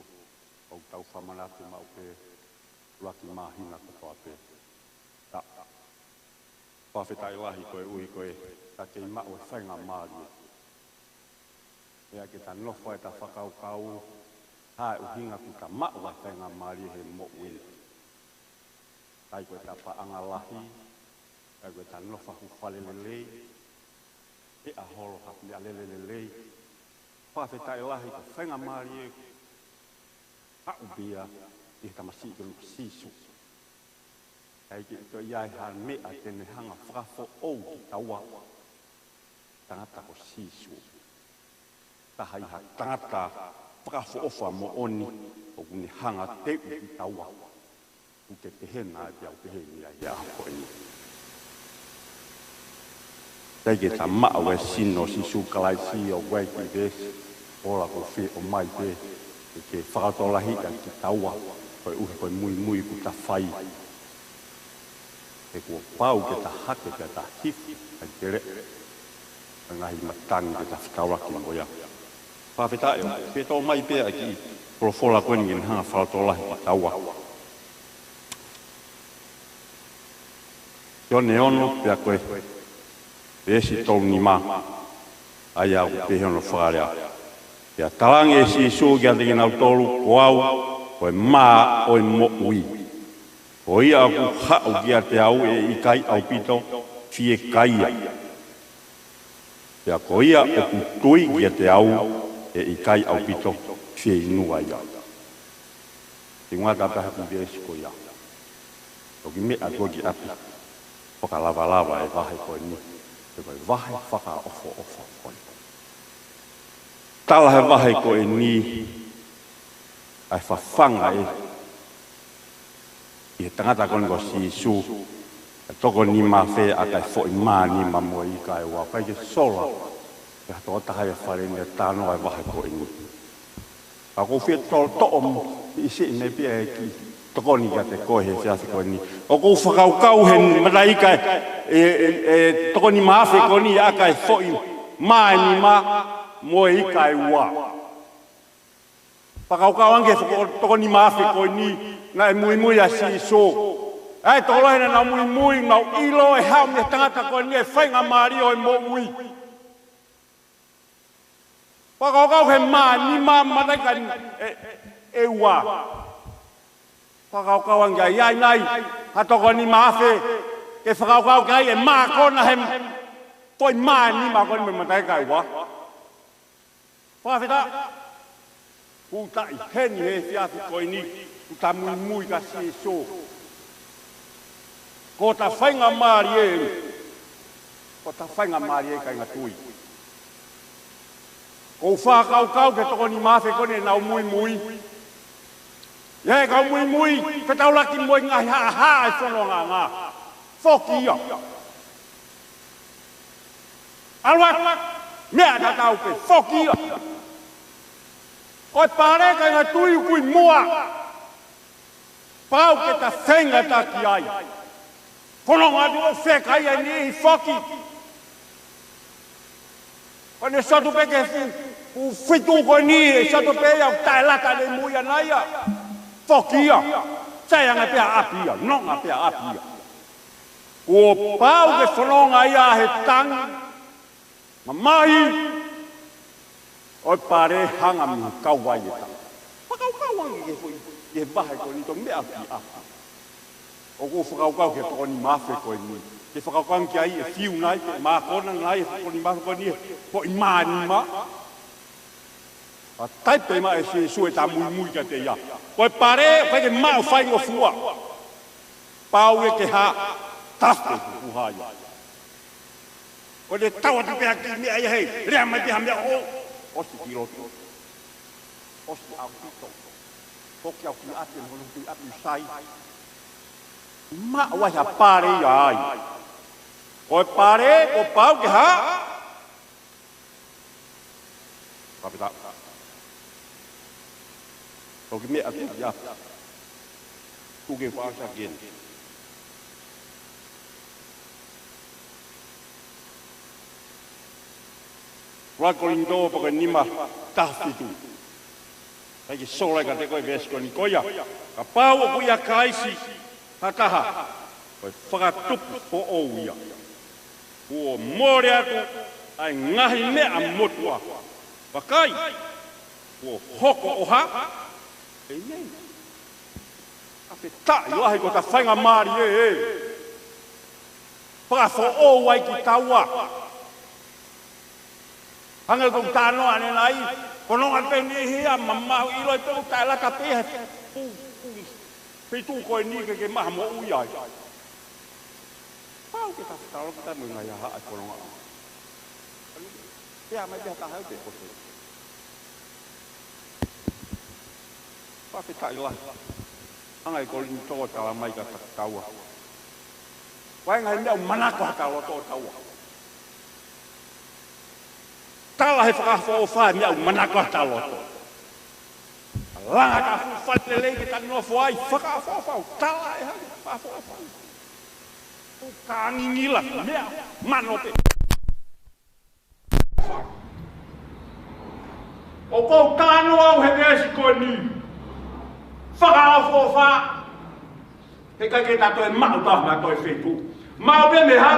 ʻoku tau fakamanatu maʻu pē, ʻuluaki māhina kotoa pē. Ta, fakafetaʻi lahi koeʻuhi ko e, ta kei maʻu e faingamālie. Pea ke ta nofo ai ta fakakaukau, ʻa e ʻuhinga ʻoku ta maʻu ai e faingamālie he moʻui ni. ʻIkai ko e ta paʻanga lahi, ʻikai ko e ta nofo ʻi ha fale lelei, pe ʻa holo ha meʻalele lelei. Fakafetaʻi lahi ko e faingamālie ʻoku haʻu pē ia ʻi he tamasiʻi ko eni ko Sīsū. ʻIkai ke toe ʻi ai ha meʻa te ne hanga fakafoʻou kitaua. Tangata ko Sīsū. Taha ia ha tangata fakaʻofoʻofa moʻoni ʻoku ne hanga teuʻi kitaua. ʻOku ke pehē nai pea u pehē ni ai he ʻaho ko eni. ʻIkai ke ta maʻu e sino ʻo Sīsū Kalaisi ʻo ʻai ki he veesi, ola ko fē ʻomai pē, ke ke fakatokolahi ʻaki kitaua, koeʻuhi ko e muimui ʻoku ta fai. He kuo pau ke ta hake pea ta hifo ai ke leʻo ʻa e ngaahi matangi ke ta fetaulaki mo ia. Fakafetaʻi ʻoku pē tō mai pē ʻa e kiʻi folofola ko eni ke ne hanga fakaʻofoʻofa kitaua. Sione ono pea ko e veesi tolu nima, ʻa ia ʻoku pehē hono fakalea. Pea talaange ʻe Sīsū kiate kinautolu, ko au, ko e mā ʻo e moʻui. Ko ia ʻoku haʻu kiate au ʻe ʻikai ʻaupito fiekaia. Pea ko ia ʻoku tui kiate au ʻe ʻikai ʻaupito fieinua ia. Te u ngata pē he kiʻi veesi ko ia. ʻOku meʻa atu ki ʻapi. Fakalavalava e vahe ko eni. He ko e vahe fakaʻofoʻofa ko eni. Tala he vahe ko eni ʻa e fafanga ʻe ʻi he tangata ko eni ko Sīsū, ʻa e toko nima afe ʻa e foʻi mā nima mo e ika ʻe ua, ʻikai ke sola. Ke ha tokotaha ia fale ni ʻe tānoa e vahe ko eni. Ka ʻoku ou fie toʻo, toʻo mo ʻi siʻi meʻa pē ʻe kiʻi tokoni kiate koe he efiafi ko eni. ʻOku ou fakakaukau he mataika ʻe, ʻe, ʻe, ʻe toko nima afe ko eni ʻa e foʻi mā ʻe nima mo e ika ʻe ua. Fakakaukau ange he foko-, toko nima afe ko eni naʻe muimui ʻa Sīsū. ʻA e tokolahi naʻa nau muimui, nau ʻilo ʻe haʻu mei he tangata ko eni e faingamālie ʻo e moʻui. Fakakaukau he mā nima mataika ʻe, ʻe ua. Fakakaukau ange ai, ʻi ai nai ha toko nima afe ke fakakaukau ki ai ʻe mākona he foʻi mā nima ko eni mo e mataika ʻe ua. Fakafetaʻi. Kuo ta ʻi heni he efiafi ko eni, kuo ta muimui kia Sīsū. Ko hota faingamālie, ko hota faingamālie kāinga tui. ʻOku ou fakakaukau ki he toko nima afe ko eni naʻa nau muimui. ʻI ai e kau muimui, fetaulaki mo e ngaahi haʻahaʻa e fonongaʻanga. Foki ia. ʻAlu atu, meʻa tatau pē, foki ia. Ko e pale kāinga tui ʻoku ʻi muʻa. Pau ke ta feinga ta ki ai. Fononga atu ʻo fekaia e niʻihi foki. Ko ʻene sio atu pē ki he fuʻu, fuʻu feituʻu ko eni, ʻe sio atu pē ia ʻoku taʻelata ʻene moʻui ʻana ia. Foki ia. Sai ange pē ʻa ʻapi ia, nonga pē ʻa ʻapi ia. Kuo pau ke fononga ia he tangi mamahi ʻo e pale hanga mei he kauvai e tangi. Fakakaukau ange ki he foʻi, ki he vahe ko eni, toki meʻa ki ʻapi. ʻOku ou fakakaukau ki he toko nima afe ko eni. Ke fakakaukau ange ki ai ʻe fiu nai, pe mākona nai e toko nima afe ko eni, foʻi mā nima. ʻA taipe mai ʻe Sīsū ʻeta muimui kiate ia. Ko e pale, ʻoku ʻikai ke maʻu faingofua. Pau ia ke hā, tafe kupu hai. Ko ʻene tau atu pē ha kiʻi meʻa ia hei, lea mai pē ha meʻa ʻo, ʻosi ki loto. ʻOsi ʻaupito. Foki au ki ʻapi, hono ki ʻapi sai. Maʻu ai ha pale ia ai. Ko e pale, kuo pau ke hā, Kapita. Toki meʻa atu ia. Kuo ke fasa ken. Ua Kolinitō pea ko e nima taha fitu. ʻIkai ke sola kiate koe veesi ko eni ko ia. Kapau ʻoku ʻia Kalaisi ha taha, ko e fakatupu foʻou ia. Kuo mole atu ʻa e ngaahi meʻa motuʻa. Vakai, kuo hoko ʻo hā. ʻĒmeni. Fakafetaʻi lahi ko hota faingamālie ē. Fakafoʻou ai kitaua. Hangē ko e talanoa ʻanenai, ko e nonga pē ʻene hia, mamahi ʻo ʻilo ai pē ʻoku taʻelata pē he fuʻu, fuʻu feituʻu ko eni ke, ke maʻu ha moʻui ai. Pau ke ta fetaulaki kita mo e ngaahi haʻahaʻa e fononga. Pea mai pē ha taha ʻo te kote. Fakafetaʻi lahi. Hanga ʻe Kolinitō ʻo tala mai kiate kitaua. Ko e ngaahi meʻa ʻoku manako ʻa hota loto ʻo taua. Tala he fakaʻofoʻofa e meʻa ʻoku manako ʻa hota loto. Langa ʻeta fuʻu fale lelei ke ta nofo ai, fakaʻofoʻofa ʻo tala e hā, fakaʻofoʻofa. ʻOku ka ngingila, meʻa, mano pē. ʻOku ou talanoa au he veesi ko eni. Fakaʻofoʻofa. He ʻikai ke ta toe maʻu, ta ma toe feituʻu. Maʻu pē mei he hā?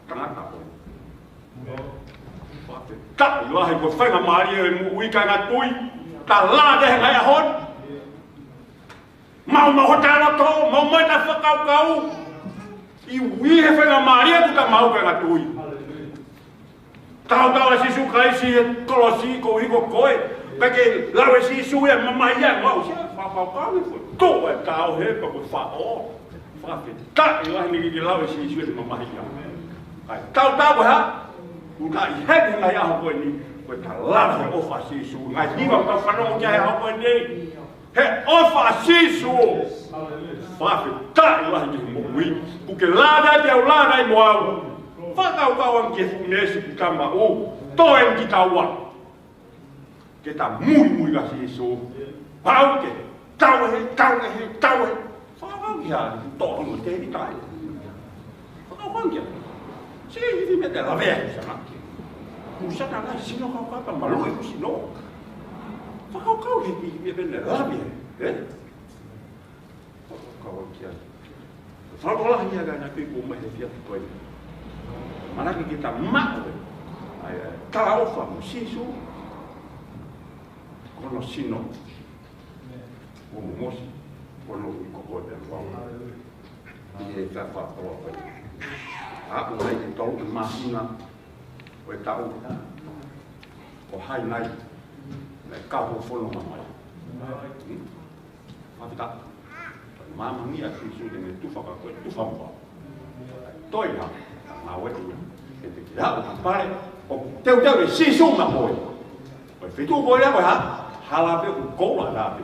Tangata ko. Fakafetaʻi lahi ko e faingamālie e moʻui kāinga tui. Ta langa he ngaahi ʻaho ni. Maumau hota loto, maumau ʻeta fakakaukau. ʻI he faingamālie ʻoku ta maʻu, kāinga tui. Tautau ʻa Sīsū Kalaisi he kolosi koeʻuhi ko koe. Pea ke lau ʻe Sīsū ia ʻe mamahi ai, mau sia fakakaukau ʻi he foʻi toʻa ʻe tau he pea ko e faʻo. Fakafetaʻi lahi ni ke lau ʻe Sīsū ia ʻe mamahi ai. ʻAi, tautau ko e hā? ʻOku ta ʻi heni he ngaahi ʻaho ko eni, ko e ta lava he ʻofa ʻa Sīsū. Ngaahi hiva ʻoku ta fanongo ki ai he ʻaho ko eni. He ʻofa ʻa Sīsū. Fakafetaʻi lahi ki he moʻui. ʻOku ke lava ai pea u lava ai mo au. Fakakaukau ange ki he fuʻu meesi ʻoku ta maʻu. Toe ange kitaua ke ta muimui kia Sīsū. Pau ke tauhi, tauhi, tauhi. Fakakaukau ki ai, tō hono te i tai. Fakakaukau ki ai. Sio ki he meʻa te lave ai, ʻusa na. ʻUsa na, na sino kau kata malu e sino. Fakakaukau ki he meʻa te lave ai, ē? Fakakaukau ki ai. Fakakaukau lahi ia, kāinga tui, ʻoku mou meʻa he efiafi ko eni. Manatuʻi ke ta maʻu ʻa e, ʻa e talaʻofa mo Sīsū. Ko hono sino. Ko hono momosi. Ko hono ui ko koe pea mo au. ʻI he tafa tō ʻa koe. ʻA, ʻoku ʻi ai e tolu ʻe māhina ʻo e taʻu. ʻOku ʻi ai nai, nai kau ho fono mai. Hmm? Fakafetaʻi. Māmani ʻa Sīsū te ne tufa ka ko e tufa mo au. Toe ha, ngāue ia. Ke te ke aʻu ha pale, ʻoku teuteu ʻe Sīsū maʻa koe. Ko e feituʻu ko ia ko e hā? Hala pē ʻoku koula ʻa pē.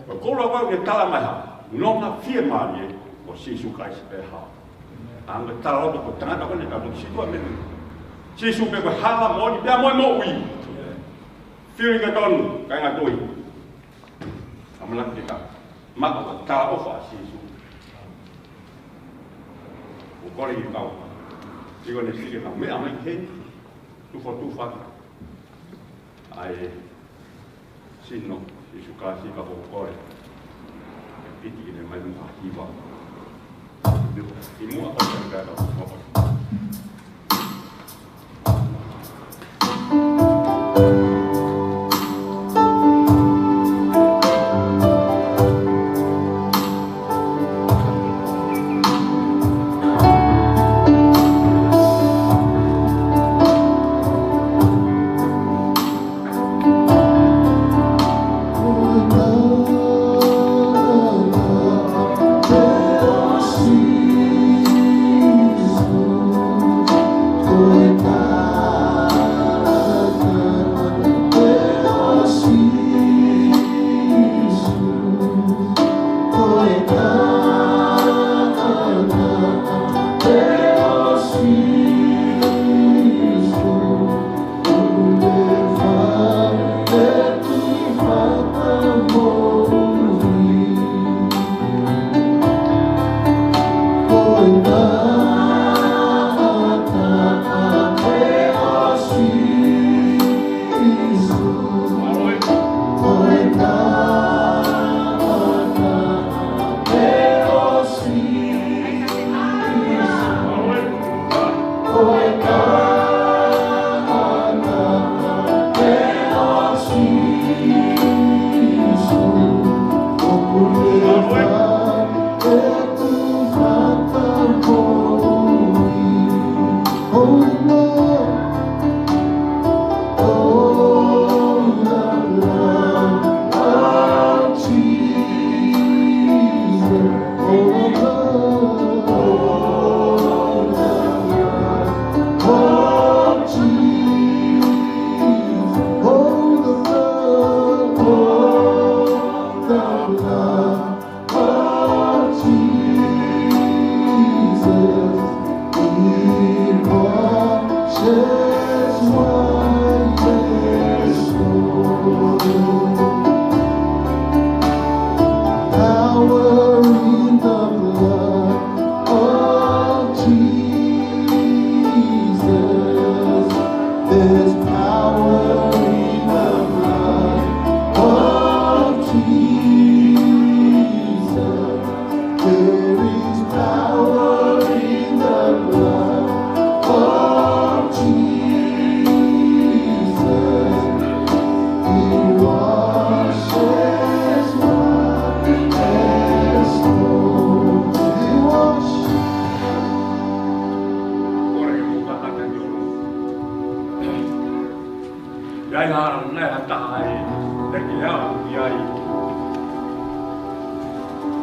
Ko e koula ko ē ke tala mai ha nonga fiemālie ko Sīsū Kalaisi pē hā. ʻA e tala loto ko e tangata ko eni ka tu situa me. Sīsū pē ko e hala, moʻoni pea mo e moʻui. Fili ke tonu, kāinga tui. ʻAmanaki ke ta maʻu ʻa e talaʻofa ʻa Sīsū. ʻOku kole ki kau. Siko ne sike na meʻa mai ke tufa tufa. ʻA e sino, Sīsū Kalaisi ka ʻoku kole. ʻE piti ke ne mai mo ha hiva. ʻI muʻa ʻo ka ka ka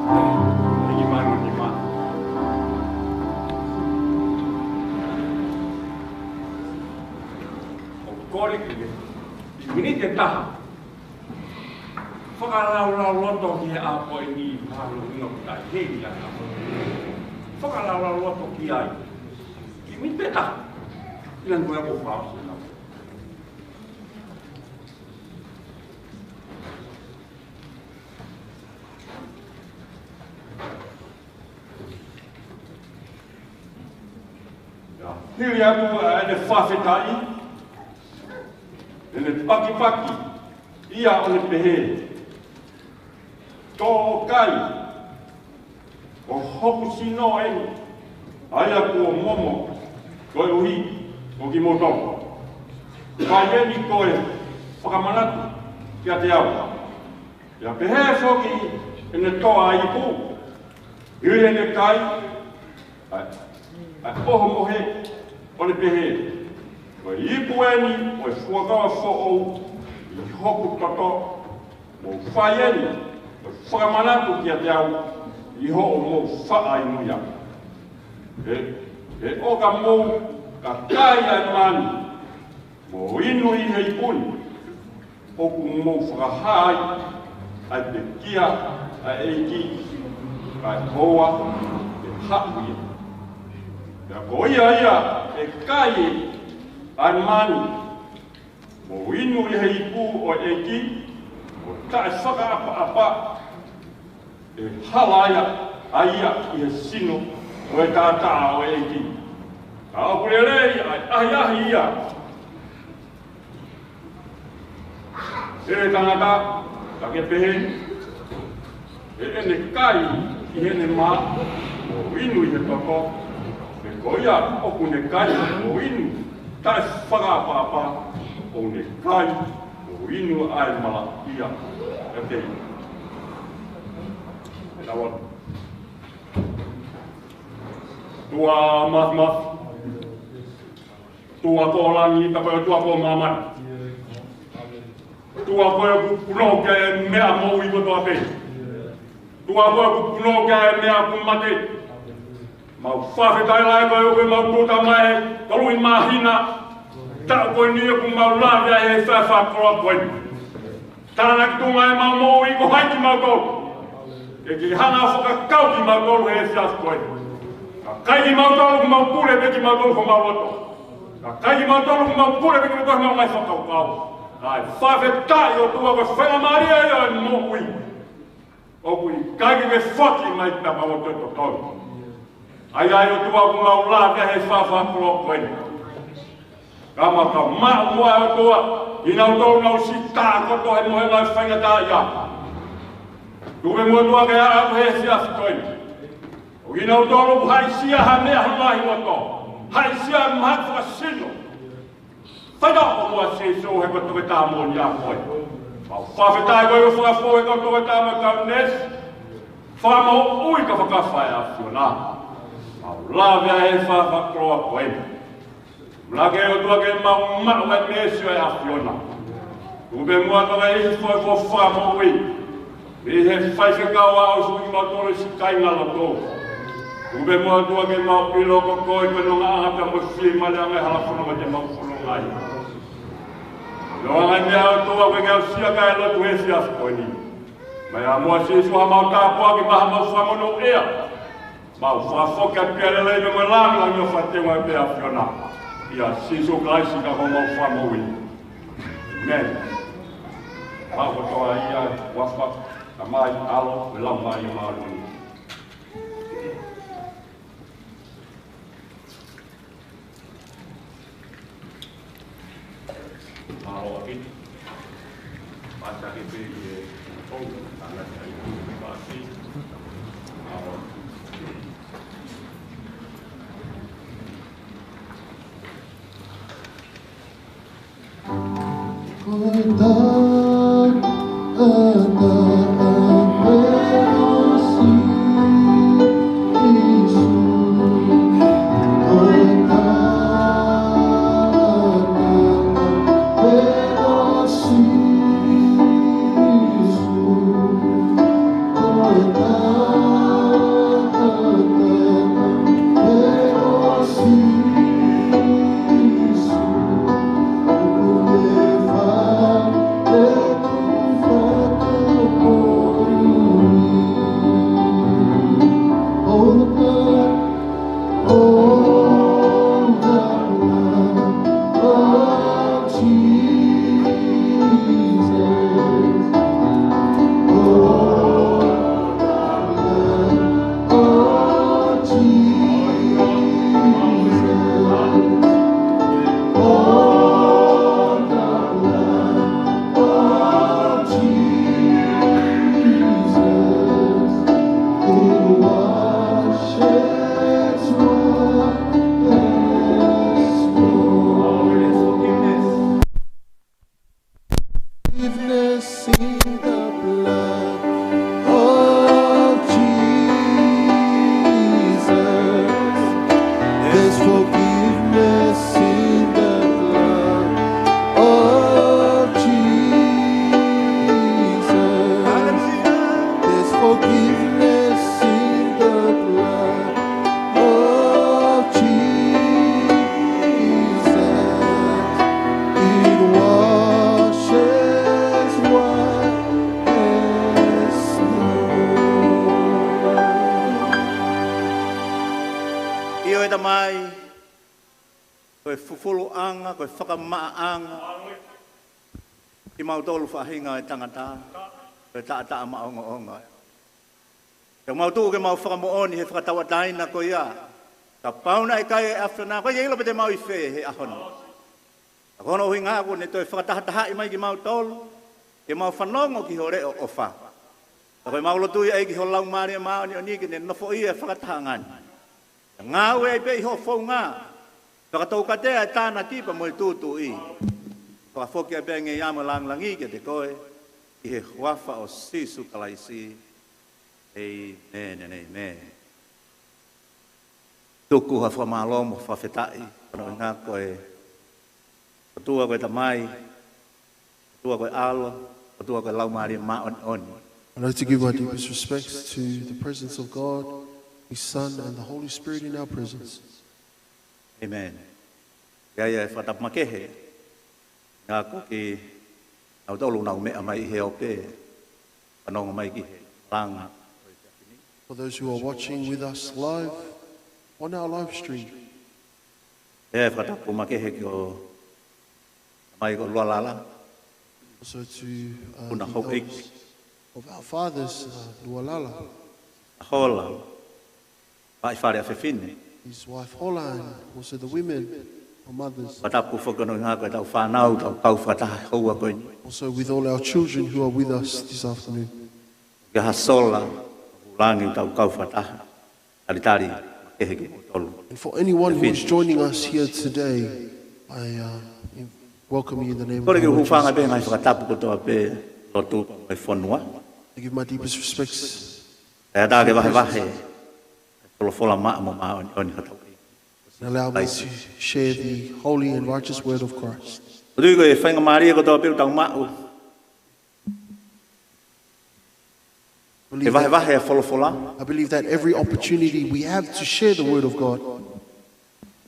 ʻEiki mano ni ma. ʻOku ou kole ki he miniti ʻe taha. Fakalaulauloto ki he ʻaho ko eni, mālō ʻino ki ai, hei ia ka. Fakalaulauloto ki ai. Ki he miniti ʻe taha. ʻIlonga ko e ʻoku ou fakaʻosi ʻena. Ia, hili atu ʻa ʻene fakafetaʻi, ʻene pakipaki ia ʻo ne pehē, Tō ʻo kai, ko hoku sino eni, ʻa ia kuo momo koeʻuhi ko kimoutolu. Fai eni ko e fakamanatu kiate au. Ia pehē foki ʻene toʻo ʻa e ipu, hili ʻene kai ʻa e, ʻa e ʻohomohe, ʻo ne pehē, Ko e ipu eni ʻo e fuakava foʻou ʻi hoku toto, mou fai eni ko e fakamanatu kiate au ʻi hoʻomou faʻa inu ia. He, he ʻoka mou ka kai ʻa e manu, mo inu ʻi he ipu ni, ʻoku mou fakahā ai ʻa e pekia ʻa e ʻEiki, kae ʻoua ʻe haʻu ia. Pea ko ia ia ʻe kai ʻa e manu, mo inu ʻi he ipu ʻo e ʻEiki, ʻo taʻefakaʻapaʻapa, ʻe hala ia ʻa ia ʻi he sino ʻo e taʻataʻa ʻo e ʻEiki. Ka ʻoku lelei ʻa e ʻahiʻahi ia ʻe he tangata, ka ke pehē, ʻe ʻene kai ʻi heʻene mā, mo inu ʻi he toto, he ko ia ʻoku ne kai mo inu taʻefakaʻapaʻapa, ʻoku ne kai mo inu ʻa e malaʻia ʻiate ia. Tau atu. ʻOtua Māfimafi, ʻOtua ko langi, pea ko e ʻOtua ko māmani. ʻOtua ko e kupuno ki he meʻa moʻui kotoa pē. ʻOtua ko e kupuno ki he meʻa kuo mate. Mau fakafetaʻi lahi koeʻuhi ko e mau tuʻu mai, tolu ʻi māhina, taʻu ko eni ʻoku mau lave ai he efiafi fakakoloa ko eni. Tānaki tuʻunga ʻemau moʻui, ko hai kimautolu ke ke hanga ʻo fakakau kimautolu he efiafi ko eni. Ka kai kimautolu, ʻoku mau pule pē kimautolu ko homau loto. Ka kai kimautolu, ʻoku mau pule pē kimautolu ko homau ngaahi fakakaukau. Kae fakafetaʻi ʻOtua ko e faingamālie ia ʻo e moʻui. ʻOku ʻikai ke ke foki mai pea mau ʻotu ʻe totonu. ʻAi ʻa e ʻOtua ʻoku mau lave he efiafi fakakoloa ko eni. Ka mau ka maʻu muʻa ʻOtua, ʻi nautolu ʻoku nau siʻi tākoto he mohenga ʻo e faingataʻaʻia. Tuku muʻa ʻOtua ke aʻu he efiafi ko eni. ʻO ʻi nautolu ʻoku haʻisia ha meʻa ha ngaahi loto. Haʻisia ha mahaki fakasino. Fai ʻo muʻa Sīsū he ko e toketā moʻoni ʻa koe. Mau fakafetaʻi koeʻuhi ko e fakafou he ko e toketā mo e kau neesi. Fakamoʻui ka fakafai ʻAfiona. Mau lave he efiafi fakakoloa ko eni. Laka ʻOtua ke mau maʻu ʻa e neesi ʻo e ʻAfiona. Tuku pē muʻa ʻOtua ke ʻi ai ha foʻi fakamoʻui. Mei he faifekau ʻo aʻu ki kimautolu siʻi kāingalotu. Tuku pē muʻa ʻOtua ke mau ʻilo ko koe ko e nongaʻanga pea mo e fiemālie ʻa e ngaahi halafononga te mau fononga ai. Nonga ngaahi meʻa ʻOtua ko e ngaahi siʻa kae lotu he efiafi ko eni. Mai ʻa muʻa Sīsū ha mau tāpuaki, maʻu ha mau fakamonūʻia. Mau fakafoki atu pea lelei mo e lāngilangi ʻo fakatenga pē ʻAfiona. ʻIa Sīsū Kalaisi ko homau Fakamoʻui. ʻĒmeni. Mau kotoa ia, huafa, Tamai, ʻAlo, mo e Laumālie Māʻoniʻoni. Mālō ʻaupito. Pāsake pē ʻi he ʻou, tānaki ai, pāsi. Mālō. Ko e Tamai, ko e fufuluʻanga, ko e fakamaʻaʻanga kimautolu faʻahinga ʻo e tangata, ko e taʻataʻa maʻongoʻonga. Te mau tuʻu ke mau fakamoʻoni he fakatauʻatāina ko ia, kapau naʻe ʻikai e ʻAfiona, ʻoku ʻikai ke ʻilo pe te mau ʻi fē he ʻaho ni. Ka ko hono ʻuhinga kuo ne toe fakatahatahaʻi mai kimautolu ke mau fanongo ki ho leʻo ʻofa. Ka ko ʻemau lotu ia ʻEiki, ho Laumālie Māʻoniʻoni ke ne nofoʻia e fakatahaʻanga ni, ngāue ai pē ʻi hoʻo founga, fakatoukatea e tānaki pea mo e tūtuuʻi. Fakafoki ai pē ngeia mo e lāngilangi kiate koe, ʻi he huafa ʻo Sīsū Kalaisi. ʻĒmeni, ʻēmeni. Tuku ha fakamālō mo fakafetaʻi, ko hono ʻuhinga ko e ʻOtua ko e Tamai, ʻOtua ko e ʻAlo, ʻOtua ko e Laumālie Māʻoniʻoni. I'd like to give my deepest respects to the presence of God, His Son, and the Holy Spirit in our presence. ʻĒmeni. ʻA ia ʻe fakatapu makehe ʻa ia ko kinautolu ʻoku nau meʻa mai ʻi he ope, fanongo mai ki he langa. For those who are watching with us live on our live stream. ʻE fakatapu makehe ki ho tamai ko Lualala. Also to, uh, Puna the Houʻeiki. Elders of our fathers, uh, Lualala. Hola. Vaʻa fale ʻa fefine. His wife Hola and also the women, our mothers. Fakatapu foki ki hono ʻuhinga ko ʻetau fānau, ʻetau kau fakataha he houa ko eni. Also with all our children who are with us this afternoon. Ke ha sola, langi ʻetau kau fakataha. Talitali makehe kimoutolu. And for anyone who is joining us here today, I, uh, welcome you in the name of the Lord Jesus Christ. Kole ke u hūfanga pē he ngaahi fakatapu kotoa pē, lotu mo e fonua. I give my deepest respects. Kae ʻatā ke vahevahe e folofola maʻa mo māʻoniʻoni hotau ʻEiki. And allow me to share the holy and righteous word of Christ. ʻOku ou tui ko e faingamālie kotoa pē ʻoku tau maʻu ke vahevahe e folofola, I believe that every opportunity we have to share the word of God,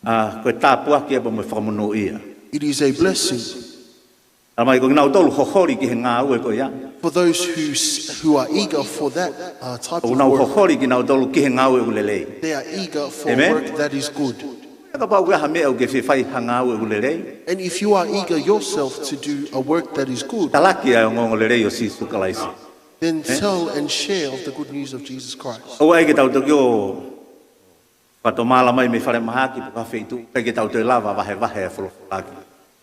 ʻa, ko e tāpuaki ia pea mo e fakamonūʻia. It is a blessing. Talamai ko kinautolu ʻoku holi ki he ngāue ko ia. For those who s-, who are eager for that, uh, type of work, ʻoku nau holi kinautolu ki he ngāue ʻoku lelei. They are eager for work that is good. ʻĒmeni. Kapau ʻoku ʻi ai ha meʻa ʻoku ke fie fai ha ngāue ʻoku lelei, and if you are eager yourself to do a work that is good, talaki ʻa e ongoongolelei ʻo Sīsū Kalaisi. Then tell and share of the good news of Jesus Christ. ʻOua ʻe ʻai ke tau toki ō fakatomala mai mei falemahaki pe ko ha feituʻu, ʻikai ke tau toe lava vahevahe e folofola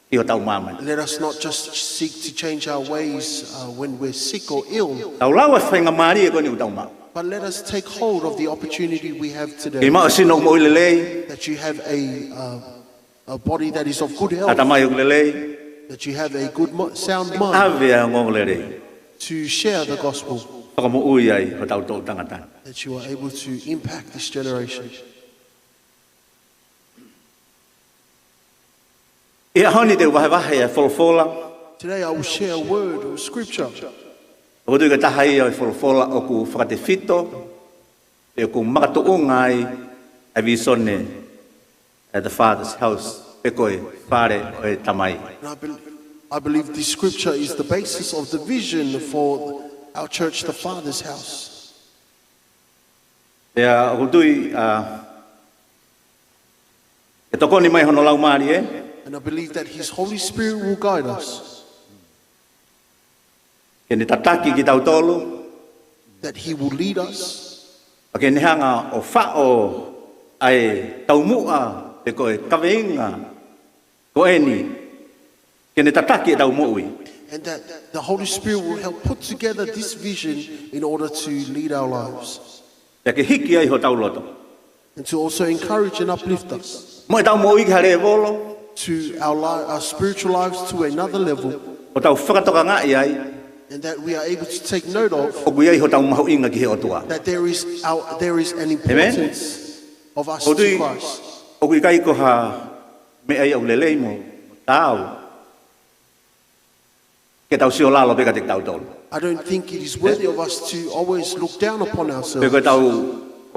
ki hotau māmani. Let us not just seek to change our ways, uh, when we're sick or ill. Tau lau e faingamālie ko eni ʻoku tau maʻu. But let us take hold of the opportunity we have today. Ke maʻu e sino moʻui lelei. That you have a, uh, a body that is of good health. ʻAtamai ʻoku lelei. That you have a good mo-, sound mind. ʻAve ʻa e ongoongolelei. To share the gospel. Fakamoʻui ai hotau toʻu tangata. That you are able to impact this generation. ʻI he ʻaho ni te u vahevahe e folofola. Today I will share a word of scripture. ʻOku ou tui ko e taha ia e folofola ʻoku fakatefito, ʻoku makatuʻunga ai e visone ʻa e The Father's House, pe ko e fale ʻo e Tamai. And I bel-, I believe this scripture is the basis of the vision for our church, The Father's House. Pea ʻoku ou tui, ʻa, ʻe tokoni mai hono Laumālie. And I believe that His Holy Spirit will guide us. Ke ne tataki kitautolu. That He will lead us. Pea ke ne hanga ʻo faʻo ʻa e taumuʻa pe ko e kaveinga ko eni, ke ne tataki ʻetau moʻui. And that the Holy Spirit will help put together this vision in order to lead our lives. Pea ke hiki ai hotau loto. And to also encourage and uplift us. Mo ʻetau moʻui ki ha lēvolo. To our li-, our spiritual lives to another level. ʻO tau fakatokangaʻi ai. And that we are able to take note of. ʻOku ʻi ai hotau mahuʻinga ki he ʻOtua. That there is our, there is an importance of us to Christ. ʻOku ʻikai ko ha meʻa ia ʻoku lelei mo taau ke tau sio lalo pē kiate kitautolu. I don't think it is worthy of us to always look down upon ourselves. Pe ko ʻetau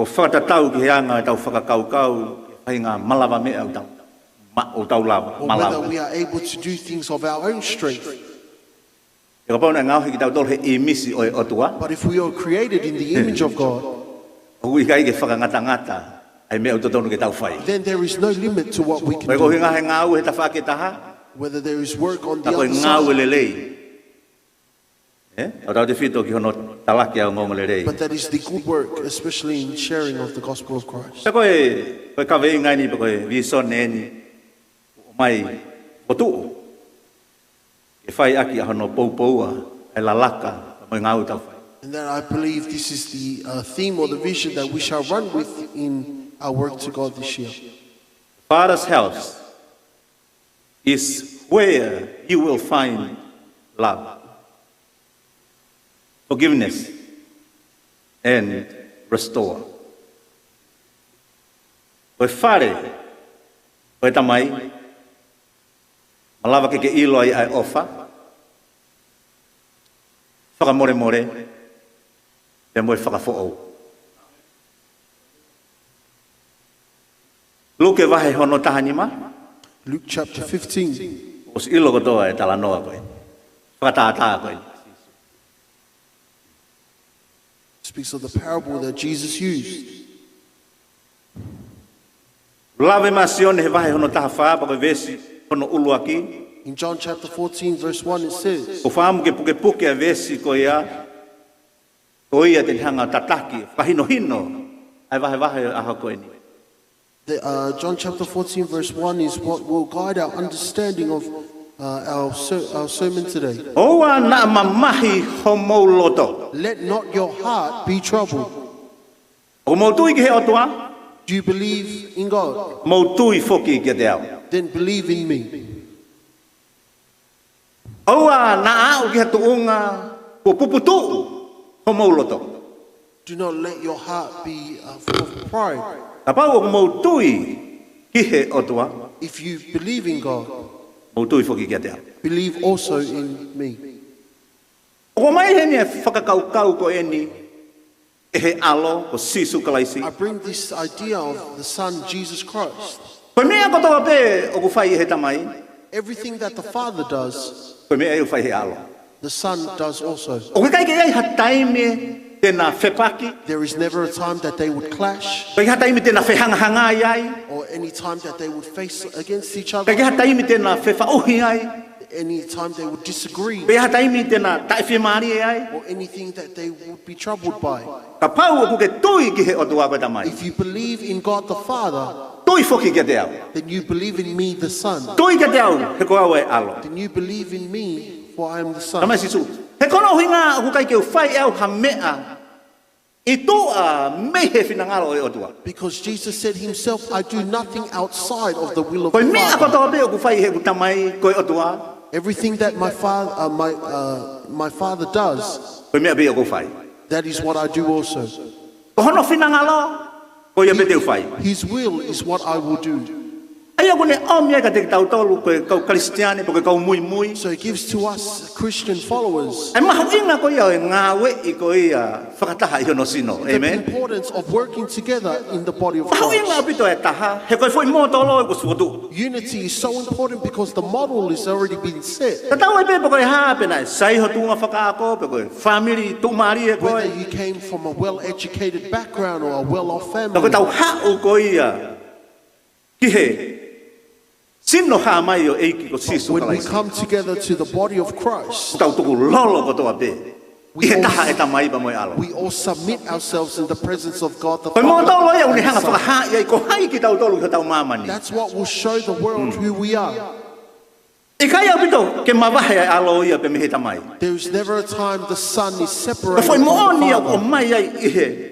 ō fakatatau ki he anga ʻetau fakakaukau, ki he faʻahinga malava meʻa ʻoku tau ma-, ʻoku tau lava, or malava. Whether we are able to do things of our own strength. He kapau naʻe ngaohi kitautolu he ʻīmisi ʻo e ʻOtua. But if we are created in the image of God, ʻoku ʻikai ke fakangatangata ʻa e meʻa ʻoku totonu ke tau fai. Then there is no limit to what we can do. Ko e ʻuhinga he ngāue he tafaʻaki ʻe taha, whether there is work on the other side, ka ko e ngāue lelei. Ē? Tautautefito ki hono talaki ʻa e ongoongolelei. But that is the good work, especially in sharing of the gospel of Christ. Pea ko e, ko e kaveinga eni, pea ko e vīsone eni, ʻomai fokotuʻu ke fai ʻaki ʻa hono poupoua ʻa e lalaka mo e ngāue ʻoku tau fai. And that I believe this is the, uh, theme or the vision that we shall run with in our work to God this year. Father's house is where you will find love, forgiveness, and restore. Ko e fale ʻo e Tamai, malava ke ke ʻilo ai ʻa e ʻofa, fakamolemole, pea mo e fakafoʻou. Luke vahe hono taha nima. Luke chapter fifteen. ʻOsi ʻilo kotoa e talanoa ko ē. Fakatātā ko ē. Speaks of the parable that Jesus used. Lave mai ʻa Sione he vahe hono taha fā, pea ko e veesi hono ʻuluaki. In John chapter fourteen, verse one, it says, ʻOku ou fakaʻamu ke pukepuke ʻa e veesi ko ia, ko ia te ne hanga ʻo tataki, fakahinohino ʻa e vahevahe ʻo e ʻaho ko eni. The, uh, John chapter fourteen, verse one is what will guide our understanding of, uh, our ser-, our sermon today. ʻOua naʻa mamahi homou loto. Let not your heart be troubled. ʻOku mou tui ki he ʻOtua? Do you believe in God? Mou tui foki kiate au. Then believe in me. ʻOua naʻa aʻu ki ha tuʻunga kuo puputuʻu homou loto. Do not let your heart be, uh, full of pride. Kapau ʻoku mou tui ki he ʻOtua, if you believe in God, mou tui foki kiate au. Believe also in me. ʻOku ʻomai heni ʻa e fakakaukau ko eni ʻe he ʻAlo, ko Sīsū Kalaisi. I bring this idea of the Son, Jesus Christ. Ko e meʻa kotoa pē ʻoku fai ʻe he Tamai, everything that the Father does, ko e meʻa ia ʻoku fai ʻe he ʻAlo, the Son does also. ʻOku ʻikai ke ʻi ai ha taimi te na fepaki. There is never a time that they would clash, ʻikai ha taimi te na fehangahangai ai, or any time that they would face against each other, ʻikai ha taimi te na fefaʻuhi ai, any time they would disagree, ʻikai ha taimi te na taʻefiemālie ai, or anything that they would be troubled by. Kapau ʻoku ke tui ki he ʻOtua ko e Tamai, if you believe in God the Father, tui foki kiate au. Then you believe in me, the Son. Tui kiate au, he ko au ʻa e ʻAlo. Then you believe in me, for I am the Son. Tamai Sīsū, he ko hono ʻuhinga ʻoku ʻikai ke u fai ʻe au ha meʻa ʻi tuʻa mei he finangalo ʻo e ʻOtua. Because Jesus said himself, "I do nothing outside of the will of the Father." Ko e meʻa kotoa pē ʻoku fai ʻe heʻeku Tamai ko e ʻOtua, everything that my father, uh, my, uh, my Father does, ko e meʻa pē ʻoku ou fai. That is what I do also. Ko hono finangalo, ko ia pē te u fai. His will is what I will do. ʻA ia ʻoku ne ʻomi ai kiate kitautolu ko e kau Kalisitiane, pe ko e kau muimui, so he gives to us Christian followers, ʻa e mahuʻinga ko ia ʻo e ngāueʻi ko ia fakataha ʻi hono sino. Amen. The importance of working together in the body of Christ. Mahuʻinga ʻaupito e taha, he ko e foʻi mōtolo ʻoku fokotuʻu. Unity is so important because the model is already been set. Tatau ai pē pe ko e hā, pe naʻe sai ho tuʻunga fakaako, pe ko e fāmili tuʻumālie koe, whether you came from a well-educated background or a well-off family. Ka ko ʻetau haʻu ko ia ki he sino hā mai ʻo e ʻEiki ko Sīsū Kalaisi, when we come together to the body of Christ, ʻoku tau tukulolo kotoa pē ʻi he taha ʻa e Tamai pea mo e ʻAlo. We all submit ourselves in the presence of God the Father. Ko e mōtolo ia ʻoku ne hanga fakahaaʻi ai ko hai kitautolu ʻi hotau māmani. That's what will show the world who we are. ʻIkai ʻaupito ke mavahe ʻa e ʻAlo ia pē mei he Tamai. There is never a time the Son is separated from the Father. Ko e foʻi moʻoni ʻoku ʻomai ai ʻi he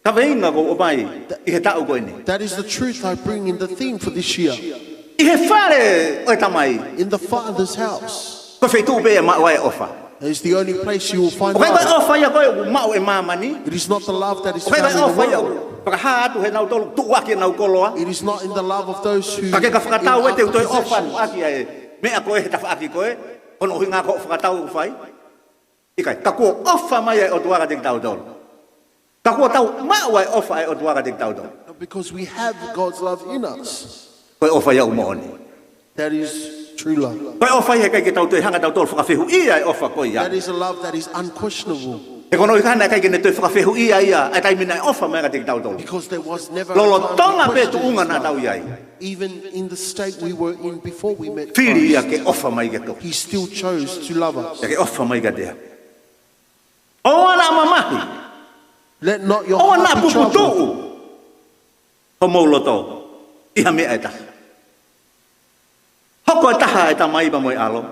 kaveinga ʻoku ʻomai ʻi he taʻu ko eni. That is the truth I bring in the theme for this year. ʻI he fale ʻo e Tamai, in the Father's house, ko e feituʻu pē ʻe maʻu ai e ʻofa. Is the only place you will find love. ʻOku ʻikai ko e ʻofa ia ko ē ʻoku maʻu ʻe māmani. It is not the love that is found in the world. ʻOku ʻikai ko e ʻofa ia ʻoku fakahā atu he nautolu tuʻuaki ʻenau koloa. It is not in the love of those who, ka ke ka fakatau ē te u toe ʻofa atu ʻaki ʻa e meʻa ko ē he tafaʻaki ko ē, ko hono ʻuhinga ko hoʻo fakatau ʻoku fai. ʻIkai, ka kuo ʻofa mai ʻa e ʻOtua kiate kitautolu. Ka kuo tau maʻu ʻa e ʻofa ʻa e ʻOtua kiate kitautolu. Because we have God's love in us. Ko e ʻofa ia ʻoku moʻoni. That is true love. Ko e ʻofa ia he ʻikai ke tau toe hanga tautolu fakafehuʻia e ʻofa ko ia. That is a love that is unquestionable. He ko hono ʻuhinga naʻe ʻikai ke ne toe fakafehuʻia ia ʻa e taimi naʻe ʻofa mai ai kiate kitautolu. Because there was never a time of questioning his love. Lolotonga pē tuʻunga naʻa tau ʻi ai. Even in the state we were in before we met Christ, fili ia ke ʻofa mai kiate koe. He still chose to love us. Ia ke ʻofa mai kiate au. ʻOua naʻa mamahi. Let not your heart be troubled. ʻOua naʻa puputuʻu homou loto ʻi ha meʻa ʻe taha. Hoko ʻe taha ʻa e Tamai pea mo e ʻAlo.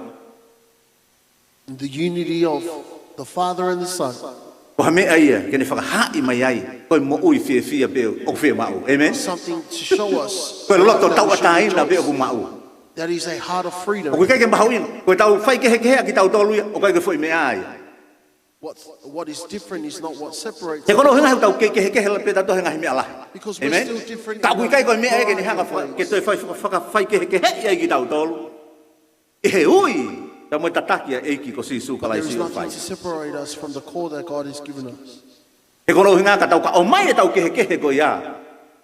In the unity of the Father and the Son. Ko ha meʻa ia ke ne fakahaaʻi mai ai ko e moʻui fiefia pē ʻoku fiemaʻu. Amen? Something to show us that we should rejoice. Ko e loto tauʻatāina pē ʻoku maʻu. That is a heart of freedom. ʻOku ʻikai ke mahuʻinga. Ko ʻetau faikehekehe ʻa kitautolu ia, ʻoku ʻikai ko e foʻi meʻa ia. What, what is different is not what separates us. He ko hono ʻuhinga he ʻoku tau kei kehekehe pē tautolu he ngaahi meʻa lahi. Because we're still different in many ways. Amen? Ka ʻoku ʻikai ko e meʻa ia ke ne hanga fa-, ke toe fai, faka-, faikehekeheʻi ai kitautolu. ʻI he ui, pea mo e tataki ʻa e ʻEiki ko Sīsū Kalaisi ʻoku fai. But there is nothing to separate us from the call that God has given us. He ko hono ʻuhinga ka tau ka ʻomai ʻetau kehekehe ko ia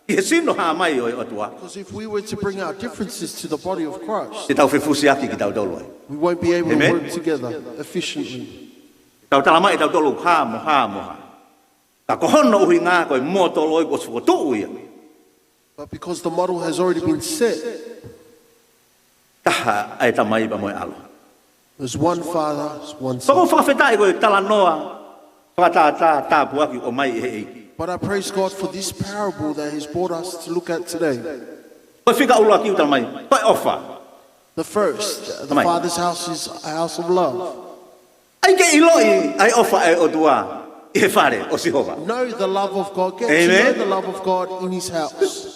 ki he sino hā mai ʻo e ʻOtua. Because if we were to bring our differences to the body of Christ, te tau fefusiaki kitautolu ai. We won't be able to work together efficiently. Amen? Tau tala mai ʻe tautolu hā mo hā mo hā. Ka ko hono ʻuhinga ko e mōtolo ia kuo ʻosi fokotuʻu ia. But because the model has already been set, taha ʻa e Tamai pea mo e ʻAlo. There's one Father, there's one Son. Pea ʻoku ou fakafetaʻi ko e talanoa fakatātā tāpuaki ʻoku ʻomai ʻe he ʻEiki. But I praise God for this parable that He's brought us to look at today. Ko e fika ʻuluaki ʻoku tala mai, ko e ʻofa. The first, the Tamai. Father's house is a house of love. ʻAi ke ʻiloʻi ʻa e ʻofa ʻa e ʻOtua ʻi he fale ʻo Sihova. Know the love of God. Get to know the love of God in His house. Amen.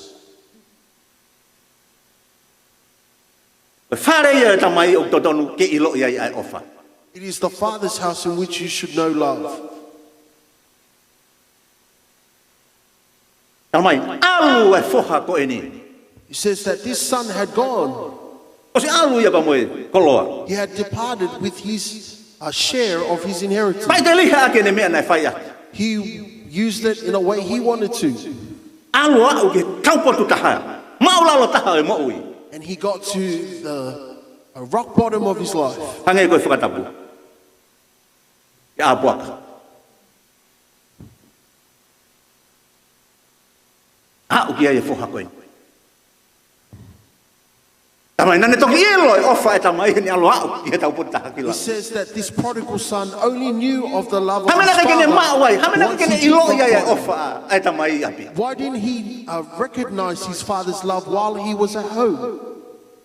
Ko e fale ia ʻo e Tamai ʻoku totonu ke ʻiloʻi ai ʻa e ʻofa. It is the Father's house in which you should know love. Tala mai, ʻalu e foha ko eni. He says that this son had gone. ʻOsi ʻalu ia pea mo e koloa. He had departed with his, uh, share of his inheritance. Faʻiteliha ʻaki ʻene meʻa naʻe fai ʻaki. He used it in a way he wanted to. ʻAlu ʻo aʻu ki he kaupotu taha, māʻulalo taha ʻo e moʻui. And he got to the, uh, rock bottom of his life. Hangē ko e fakatapu. Ki ʻApuaka. Aʻu ki ai e foha ko ē. Tala mai naʻa ne toki ʻilo e ʻofa ʻa e Tamai heʻene ʻalu ʻo aʻu ki he kaupotu taha ki lalo. He says that this prodigal son only knew of the love of his father once he took off. Hā e meʻa naʻe ʻikai ke ne maʻu ai, hā e meʻa naʻe ʻikai ke ne ʻiloʻi ai e ʻofa ʻa e Tamai ʻi ʻapi. Why didn't he, uh, recognize his father's love while he was at home?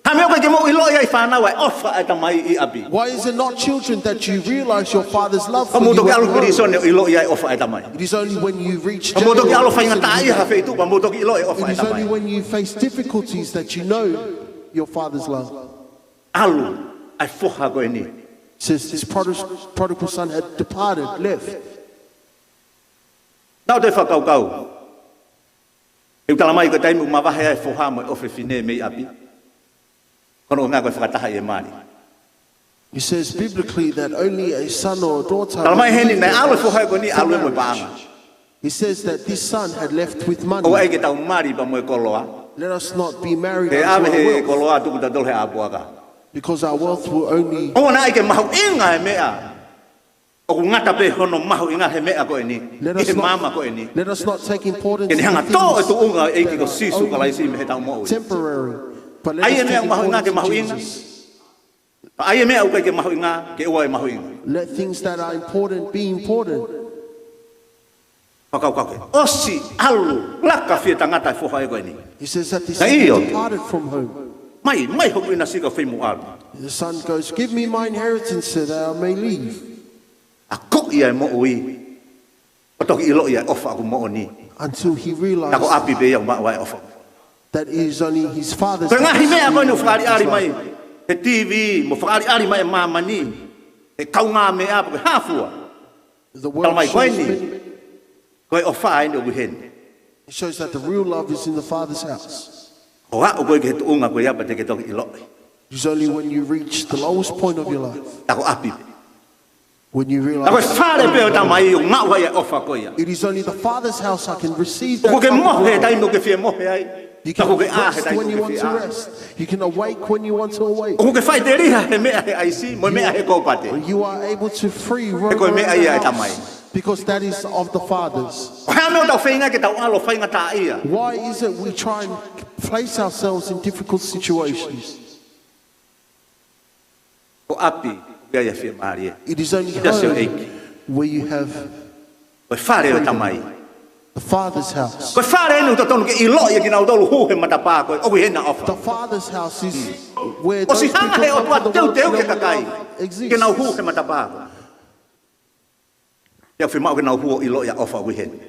Hā e meʻa ʻoku ʻikai ke mou ʻiloʻi ai fānau ʻa e ʻofa ʻa e Tamai ʻi ʻapi? Why is it not, children, that you realize your father's love for you at home? Ka mou toki ʻalu ki pilīsone ʻo ʻiloʻi ai e ʻofa ʻa e Tamai. It is only when you reach jail or prison you know. Ka mou toki ʻalu ʻo faingataʻaʻia ha feituʻu pea mou toki ʻiloʻi e ʻofa ʻa e Tamai. It is only when you face difficulties that you know your father's love. ʻAlu ʻa e foha ko eni. Says this prodigal, prodigal son had departed, left. Naʻa ku toe fakakaukau. ʻOku tala mai ko e taimi ʻoku mavahe ai e foha mo e ʻofefine mei ʻapi, ko hono ʻuhinga ko e fakataha ʻi he mali. He says biblically that only a son or a daughter will leave the house. Tala mai heni naʻe ʻalu e foha ko eni, ʻalu ia mo e paʻanga. He says that this son had left with money. ʻOua ʻe ʻai ke tau mali pea mo e koloa. Let us not be married unto our wealth. He ʻave he koloa tuku tautolu he ʻapuaka. Because our wealth will only. ʻOua naʻa ʻai ke mahuʻinga e meʻa ʻoku ngata pē hono mahuʻinga he meʻa ko eni, ʻi he maama ko eni. Let us not, let us not take importance in things that are only temporary. Ke ne hanga ʻo toʻo e tuʻunga ʻo e ʻEiki ko Sīsū Kalaisi mei heʻetau moʻui. But let us take importance in Jesus. ʻAi e meʻa ʻoku mahuʻinga ke mahuʻinga. ʻAi e meʻa ʻoku ʻikai ke mahuʻinga ke ʻoua ʻe mahuʻinga. Let things that are important be important. Fakakaukau ke ʻosi ʻalu laka fie tangata e foha ko eni. He says that this son departed from home. Mai, mai hoku ʻinasi ka fai mo ʻalu. The son goes, "Give me my inheritance so that I may leave." Akoʻi ʻa e moʻui ʻo toki ʻiloʻi ʻa e ʻofa ʻoku moʻoni. Until he realized. Tā ko ʻapi pē ia ʻoku maʻu ai e ʻofa. That is only his father's house. Ko e ngaahi meʻa ko eni ʻoku fakaʻaliʻali mai he T V, mo fakaʻaliʻali mai ʻe māmani, he kaungāmeʻa pe ko e hā fua. The world shows many. Tala mai ko eni, ko e ʻofa eni ʻoku ʻi heni. It shows that the real love is in the Father's house. ʻO aʻu koe ki he tuʻunga ko ia pea te ke toki ʻiloʻi. It's only when you reach the lowest point of your life. Tā ko ʻapi. When you realize. Tā ko e fale pē ʻo e Tamai ʻoku maʻu ai e ʻofa ko ia. It is only the Father's house I can receive that type of love. ʻOku ke mohe he taimi ʻoku ke fie mohe ai. You can rest when you want to rest. Tā ko ʻoku ke ʻā he taimi ʻoku ke fie ʻā. You can awake when you want to awake. ʻOku ke faʻiteliha he meʻa he ʻaisi, mo e meʻa he kōpate. You, you are able to free roam around the house. He ko e meʻa ia ʻa e Tamai. Because that is of the fathers. Ko e hā e meʻa ʻoku tau feinga ke tau ʻalu ʻo faingataʻaʻia? Why is it we try and place ourselves in difficult situations? Ko ʻapi ʻoku ʻi ai e fiemālie. It is only Just your home where you have Ko e fale ʻo e tamai. The father's house. Ko e fale eni ʻoku totonu ke ʻiloʻi ʻe kinautolu hū he matapā ko ē ʻoku ʻi hena ʻofa. The father's house is where ʻOsi those hanga people he come ʻOtua from the world to teuteu know ke that kakai love exists. ke nau hū he matapā ko ē. Pea fiemaʻu ke nau hū ʻo ʻiloʻi ʻa e ʻofa ʻoku ʻi heni.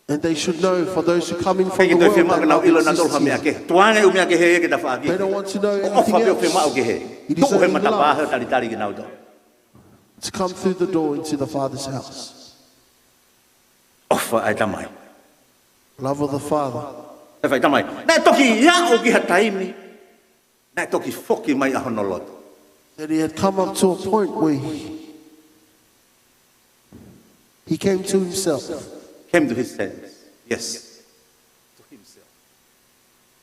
And they should know, for those who come in from Kei the ke world, fiemaʻu that ke nau love ʻilo ʻe kinautolu ha exists meʻa here. kehe. Tuku ange ʻū meʻa kehe ke tafaʻaki. They don't want to know Ko e ʻofa anything pē ʻoku else. fiemaʻu ke hē. It is Tuʻu he only matapā love. He ʻo talitali kinautolu. To come through the door into the father's house. ʻOfa ʻa e tamai. Love of the father. E fai tamai. Naʻe toki aʻu ki ha taimi. Naʻe toki foki mai ʻa hono loto. That he had come up to a point where he, he came to himself. Came to his senses. Yes. To himself.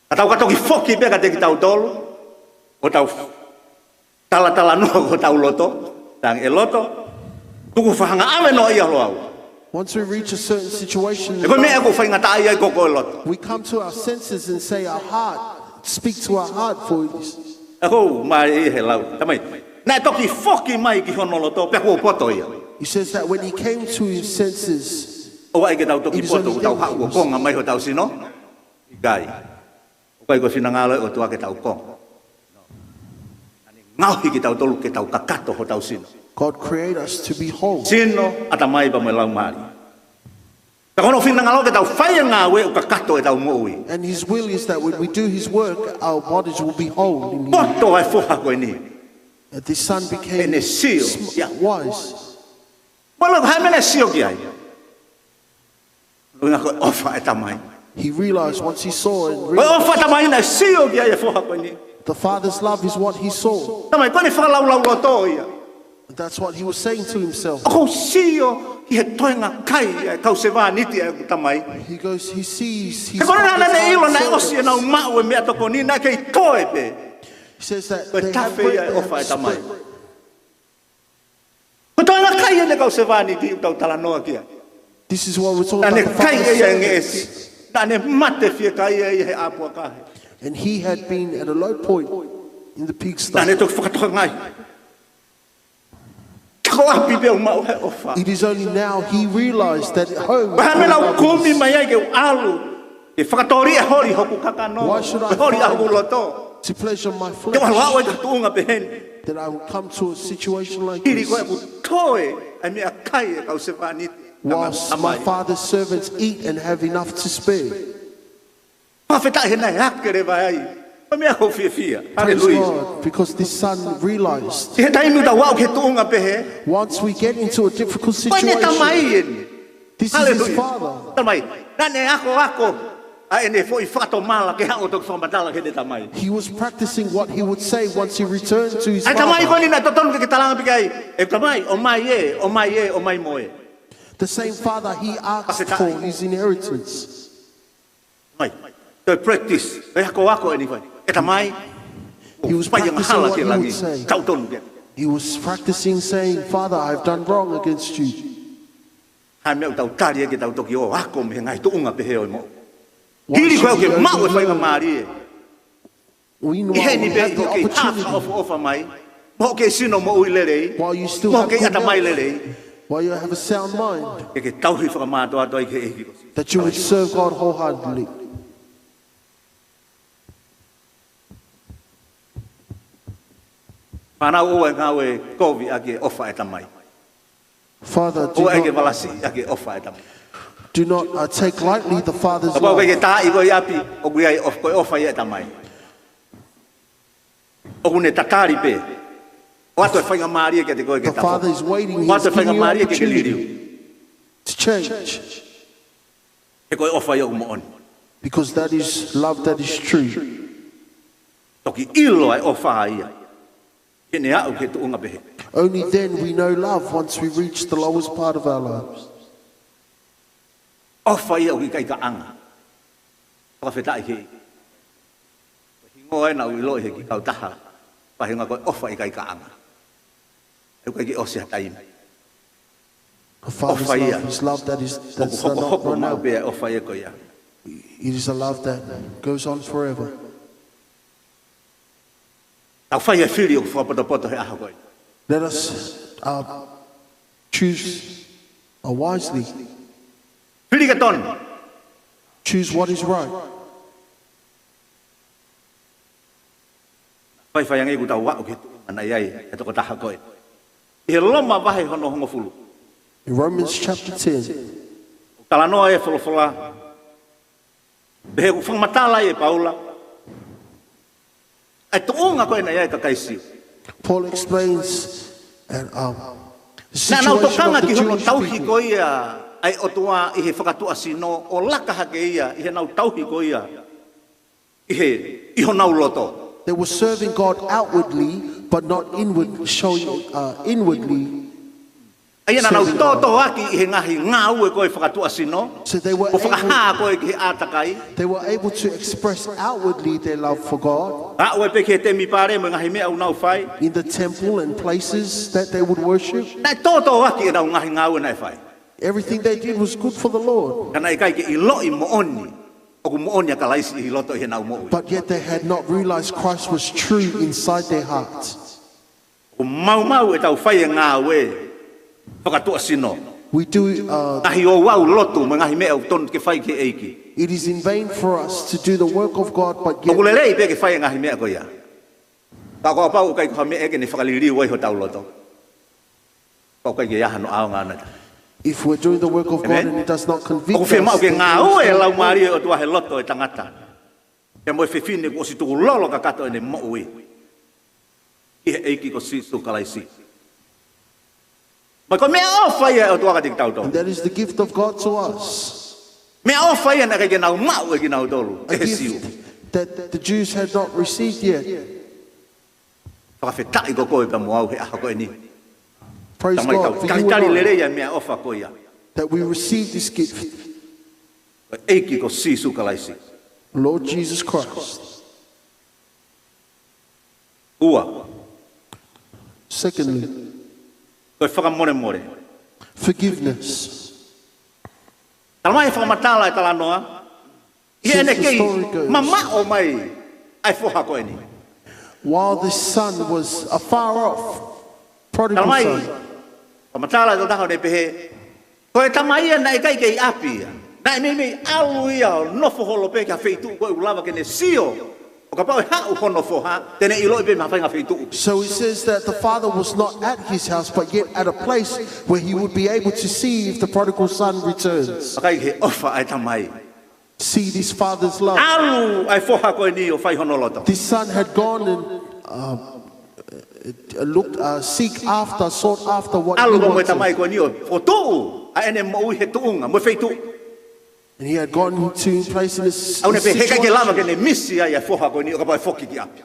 Ka tau ka toki foki pē kiate kitautolu. ʻO tau talatalanoa ko hotau loto. Tangi e loto. Tuku fakahangaʻave noa ia ʻa e loto. Once we reach a certain situation, He ko e meʻa ʻoku faingataʻaʻia ai ko e loto. We come to our senses and say our heart, speak to our heart for this. He ko e meʻa ia he lau. Tamai. Naʻe toki foki mai ki hono loto. Pea kuo poto ia. He says that when he came to his senses, ʻOua ʻe ke tau toki poto, tau haʻu ʻo konga mai hotau sino. ʻIkai. ʻOku ʻikai ko e finangalo ʻo e ʻOtua ke tau konga. Ngaohi kitautolu ke tau kakato hotau sino. God created us to be whole. Sino, ʻatamai pea mo e laumālie. Ka ko hono finangalo ke tau fai e ngāue ʻo kakato ʻetau moʻui. And his will is that when we do his work, our bodies will be whole in him. Poto ʻa e foha ko eni. That this son became Ene sio, sm- ia. Wise. Mālō, ko e hā e meʻa naʻe sio ki ai? Ko e ʻofa ʻa e tamai. He realized once he saw and Ko e ʻofa ʻa e tamai naʻe sio ki ai e foha ko eni. The father's love is what he saw. Tamai, ko eni fakalaulauloto ia. That's what he was saying to himself. ʻOku ou sio ki he toenga kai ʻa e kau sevāniti ʻa ʻeku tamai. He goes, he sees his He ko e ʻuhinga naʻa ne father's ʻilo naʻe love ʻosi ʻenau maʻu e meʻa tokoni naʻe kei toe pē. He says that Ko e they tafe have ia e bread, ʻofa ʻa e they have tamai. split. Ko e toenga kai ʻa e kau sevāniti ʻoku tau talanoa ki ai. This is what we're talking Naʻa ne about. The kai father's ia ʻi he servants. ngeʻesi. Naʻa ne mate fiekaia ia he ʻāpuakahe. And he had been at a low point in the pigsty. Naʻa ne toki fakatokangaʻi. Ko ʻapi pē ʻoku maʻu ai e ʻofa. It is only now he realized that at home. Ko e hā e meʻa naʻá ku kumi mai ai ke u ʻalu ke fakatōliʻa e holi hoku kakano, Why should I holi ʻa hoku fight loto. To pleasure my Ke u ʻalu ʻo aʻu ai flesh, ki he tuʻunga pehē ni. that I would come to a situation like Hili ko this. ʻeku toe ʻa e meʻakai ʻa e kau sevāniti. Whilst my father's servants eat and have enough to spare. Fakafetaʻi he naʻe ake leva ai. Ko e meʻa ʻoku ou fiefia. Praise Haleluia. God, because this son realized. ʻI he taimi ʻoku tau aʻu ki he tuʻunga pehē. Once we get into a difficult Ko ʻene tamai situation, eni. this is his Haleluia. father. Tamai. Naʻa ne akoako ʻa ʻene foʻi fakatomala ke haʻu ʻo toki fakamatala ki heʻene tamai. He was practicing what he would say once he returned to his ʻA e tamai ko father. eni naʻe totonu ke ke talaange pē ki ai. ʻE tamai, ʻomai ē, ʻomai ē, ʻomai mo ē. The same father he asked for his inheritance. Mai. Toe practice. ʻE akoako eni fai. ʻE tamai. He was Fai e practicing angahala what ki he langi. would say. Tau tonu ke. He was practicing saying, "Father, I've done wrong against you." Hā e meʻa ʻoku tau tali ai ke tau toki ō ako mei he ngaahi tuʻunga pehē ʻo e moʻui. Why Hili ko should ʻeku we maʻu e overlook? faingamālie. Meanwhile, ʻI heni we pē have the ʻoku kei hā opportunity. fakaʻofoʻofa mai. Mo hoʻo kei sino moʻui lelei. While you still Mo have hoʻo kei good ʻatamai health, lelei. while you have a sound mind, Ke ke tauhi fakamātoato ai ki he ʻEiki. that you would serve God wholeheartedly. Fānau, ʻoua ʻe ngāue kovi ʻaki e ʻofa ʻa e tamai. Father, do ʻOua ʻe ke not, valasi ʻaki e ʻofa ʻa e tamai. do not uh, take lightly the father's Kapau ʻoku ʻikai ke love. taaʻi koe ʻi ʻapi, ʻoku ʻi ai e ʻofa, ko e ʻofa ia ʻa e tamai. ʻOku ne tatali pē. ʻOatu e faingamālie kiate koe ke The tafoki. father is waiting. He ʻOatu is e giving you an faingamālie ke ke liliu. opportunity to change, He ko e ʻofa ia ʻoku moʻoni. because that is love that is true. Toki ʻilo ʻa e ʻofa ia. Ke ne aʻu ki he tuʻunga pehē. Only then we know love, once we reach the lowest part of our lives. ʻOfa ia ʻoku ʻikai kaʻanga. Fakafetaʻi ki he ʻEiki. Ko e hingoa ē naʻá ku ʻiloʻi he kiʻi kautaha. Ko e hingoa ko e ʻofa ʻikai kaʻanga. He ʻoku ʻikai ke ʻosi ha taimi. A father's love is love that is, that's not run out. It is a love that goes on forever. Tau fai e fili ʻoku fakapotopoto he ʻaho ko ē. Let us, uh, choose, uh, wisely. Fili ke tonu. Choose what is right. Faifai ange ʻoku tau aʻu ki he tuʻunga naʻe ʻi ai e tokotaha ko ē. ʻI he Loma vahe hono hongofulu. In Romans chapter ten. Talanoa e folofola. Pehē ʻoku fakamatala ʻe Paula ʻa e tuʻunga ko ē naʻe ʻi ai e kakai Siu. Paul explains and, um, the situation of the Jewish people. Naʻa nau tokanga ki hono tauhi ko ia ʻa e ʻOtua ʻi he fakatuʻasino ʻo laka hake ia ʻi heʻenau tauhi ko ia ʻi he, ʻi honau loto. They were serving God outwardly, but not inward, showing, uh, inwardly. ʻA ia naʻa nau tōtōaki ʻi he ngaahi ngāue ko ē fakatuʻasino. So they were able, ʻo fakahā ko ē ki he ʻātakai. They were able to express outwardly their love for God. Aʻu ai pē ki he temipale mo e ngaahi meʻa ʻoku nau fai. In the temple and places that they would worship. Naʻe tōtōaki ʻenau ngaahi ngāue naʻe fai. Everything they did was good for the Lord. Ka naʻe ʻikai ke ʻiloʻi moʻoni ʻoku moʻoni ʻa Kalaisi ʻi loto ʻi heʻenau moʻui. But yet they had not realized Christ was true inside their hearts. ʻOku maumau ʻetau fai e ngāue fakatuʻasino. We do, uh, ngaahi ouau lotu mo e ngaahi meʻa ʻoku tonu ke fai ki he ʻEiki. It is in vain for us to do the work of God, but yet ʻoku lelei pē ke fai e ngaahi meʻa ko ia. Ka ʻoku kapau ʻoku ʻikai ko ha meʻa ke ne fakaliliu ai hotau loto, ʻoku ʻikai ke ʻi ai hano ʻaonga ʻona. If we're doing the work of God and it does not convict us, then there is no point. ʻOku fiemaʻu ke ngāue e Laumālie ʻo e ʻOtua he loto e tangata pea mo e fefine kuo ʻosi tukulolo kakato ʻene moʻui ʻi he ʻEiki ko Sīsū Kalaisi. Pea ko e meʻaʻofa ia ʻa e ʻOtua kiate kitautolu. And that is the gift of God to us. Meʻaʻofa ia naʻe ʻikai ke nau maʻu ʻe kinautolu, ʻe he Siu. A gift that the Jews had not received yet. Fakafetaʻi ko koe pea mo au he ʻaho ko eni. Praise God for you and I. Tamai, tau talitali lelei ʻa e meʻaʻofa ko ia. That we receive this gift. ʻEiki ko Sīsū Kalaisi. Lord Jesus Christ. Ua. Secondly, ko e fakamolemole. Forgiveness. Talamai ʻe he fakamatala e talanoa, ʻi heʻene kei mamaʻo mai ʻa e foha ko eni. While the son was afar off, prodigal son. Talamai, fakamatala e talanoa ʻo ne pehē, ko e tamai ia naʻe ʻikai ke ʻi ʻapi ia. Naʻe meimei ʻalu ia ʻo nofo holo pē ki ha feituʻu ko ē ʻoku lava ke ne sio, ʻo kapau ʻe haʻu hono foha, te ne ʻiloʻi pē mei ha faʻahinga feituʻu. So he says that the father was not at his house, but yet at a place where he would be able to see if the prodigal son returns. Vakai ki he ʻofa ʻa e tamai. See this father's love. ʻAlu ʻa e foha ko eni ʻo fai hono loto. This son had gone and, uh, uh, looked, uh, seek after, sought after what he wanted. ʻAlu mo e tamai ko eni ʻo fokotuʻu ʻa ʻene moʻui he tuʻunga mo e feituʻu. And he had gone to place in a s-, in a situation. ʻOku ne pehē he ʻikai ke lava ke ne misi ai ʻa e foha ko eni ʻo kapau ʻe foki ki ʻapi.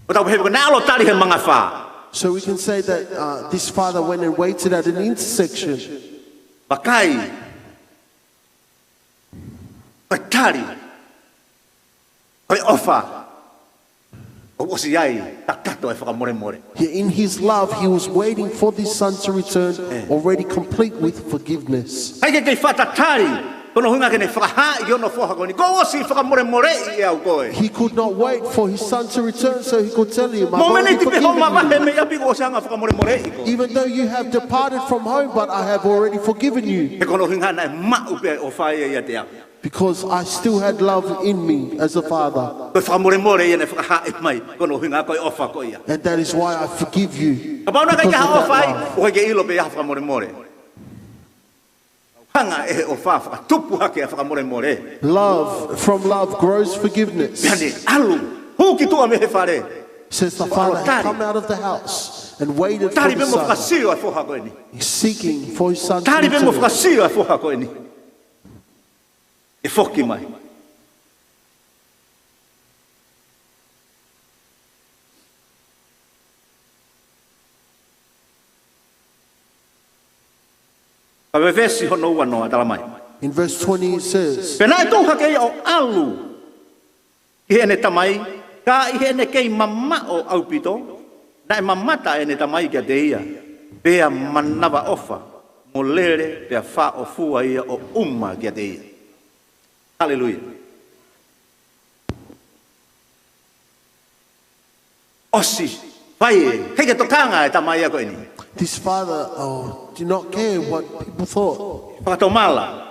ʻO tau pehē ko e naʻe ʻalu ʻo tali he mangafā. So we can say that, uh, this father went and waited at an intersection. Vakai. Ko e tali. Ko e ʻofa. ʻOku ʻosi ʻi ai kakato e fakamolemole. Yet in his love, he was waiting for this son to return, already complete with forgiveness. ʻIkai ke kei fakatatali, ko hono ʻuhinga ke ne fakahā ki hono foha ko eni, kuo u ʻosi fakamolemoleʻi ʻe au koe. He could not wait for his son to return so he could tell him, "I've already forgiven you." Mōmeniti pē hoʻo mavahe mei ʻapi kuo u ʻosi hanga ʻo fakamolemoleʻi koe. Even though you have departed from home, but I have already forgiven you. He ko hono ʻuhinga naʻe maʻu pē ʻofa ia ʻiate au. Because I still had love in me as a father. Ko e fakamolemole ia naʻe fakahā mai, ko hono ʻuhinga ko e ʻofa ko ia. And that is why I forgive you. Kapau naʻe ʻikai ke ʻi ai ha ʻofa ai, ʻoku ʻikai ke ʻilo pē ʻe au ha fakamolemole. Hanga ʻe he ʻofa ʻo fakatupu hake ʻa e fakamolemole. Love, from love grows forgiveness. Pea ne ʻalu, hū ki tuʻa mei he fale. Says the father had come out of the house and waited for the son. Tali pē mo fakasio ʻa e foha ko eni. Seeking for his son to return. Tali pē mo fakasio ʻa e foha ko eni. ʻE foki mai. Ka ko e veesi hono ua noa talamai. In verse twenty it says, Pea naʻe tuʻu hake ia ʻo ʻalu ki heʻene tamai, ka ʻi heʻene kei mamaʻo ʻaupito, naʻe mamata ʻene tamai kiate ia, pea manavaʻofa ʻo lele pea fāʻofua ia ʻo ʻuma kiate ia. Haleluia. ʻOsi fai ē, ʻikai ke tokanga e tamai ia ko eni. This father, oh, did not care what people thought. Fakatomala.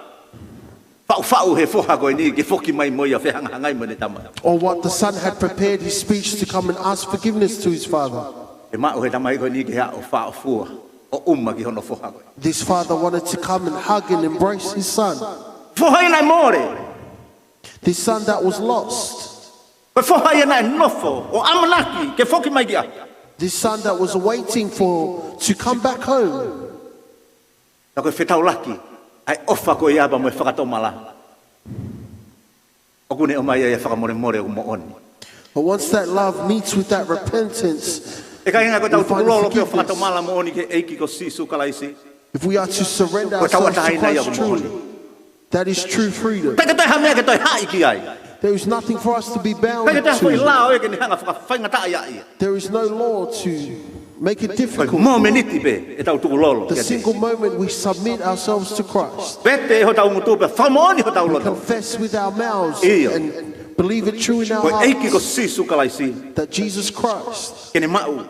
Faʻufaʻu he foha ko eni ke foki mai mo ia fehangahangai mo ʻene tamai. Or what the son had prepared his speech to come and ask forgiveness to his father. ʻE maʻu he tamai ko eni ke haʻu ʻo fāʻofua ʻo ʻuma ki hono foha ko eni. This father wanted to come and hug and embrace his son. Foha ia naʻe mole. This son that was lost. Ko e foha ia naʻe nofo ʻo ʻamanaki ke foki mai ki ʻapi. This son that was waiting for to come back home. Ka ko e fetaulaki ʻa e ʻofa ko ia pea mo e fakatomala, ʻoku ne ʻomai ai e fakamolemole ʻoku moʻoni. But once that love meets with that repentance, ʻE kāinga, ko ʻetau tukulolo pē ʻo fakatomala moʻoni ki he ʻEiki ko Sīsū Kalaisi, if we are to surrender ourselves to Christ truly, that is true freedom. ʻIkai ke toe ha meʻa ke toe haʻi ki ai. There is nothing for us to be bound to. ʻIkai ke toe ha foʻi lao ia ke ne hanga fakafaingataʻaʻia. There is no law to make it difficult. Ko e momeniti pē ʻetau tukulolo. The single moment we submit ourselves to Christ, Vete ʻe hotau ngutu pea fakamoʻoni hotau loto. Confess with our mouths and believe it true in our hearts. Ko e ʻEiki ko Sīsū Kalaisi. That Jesus Christ, ke ne maʻu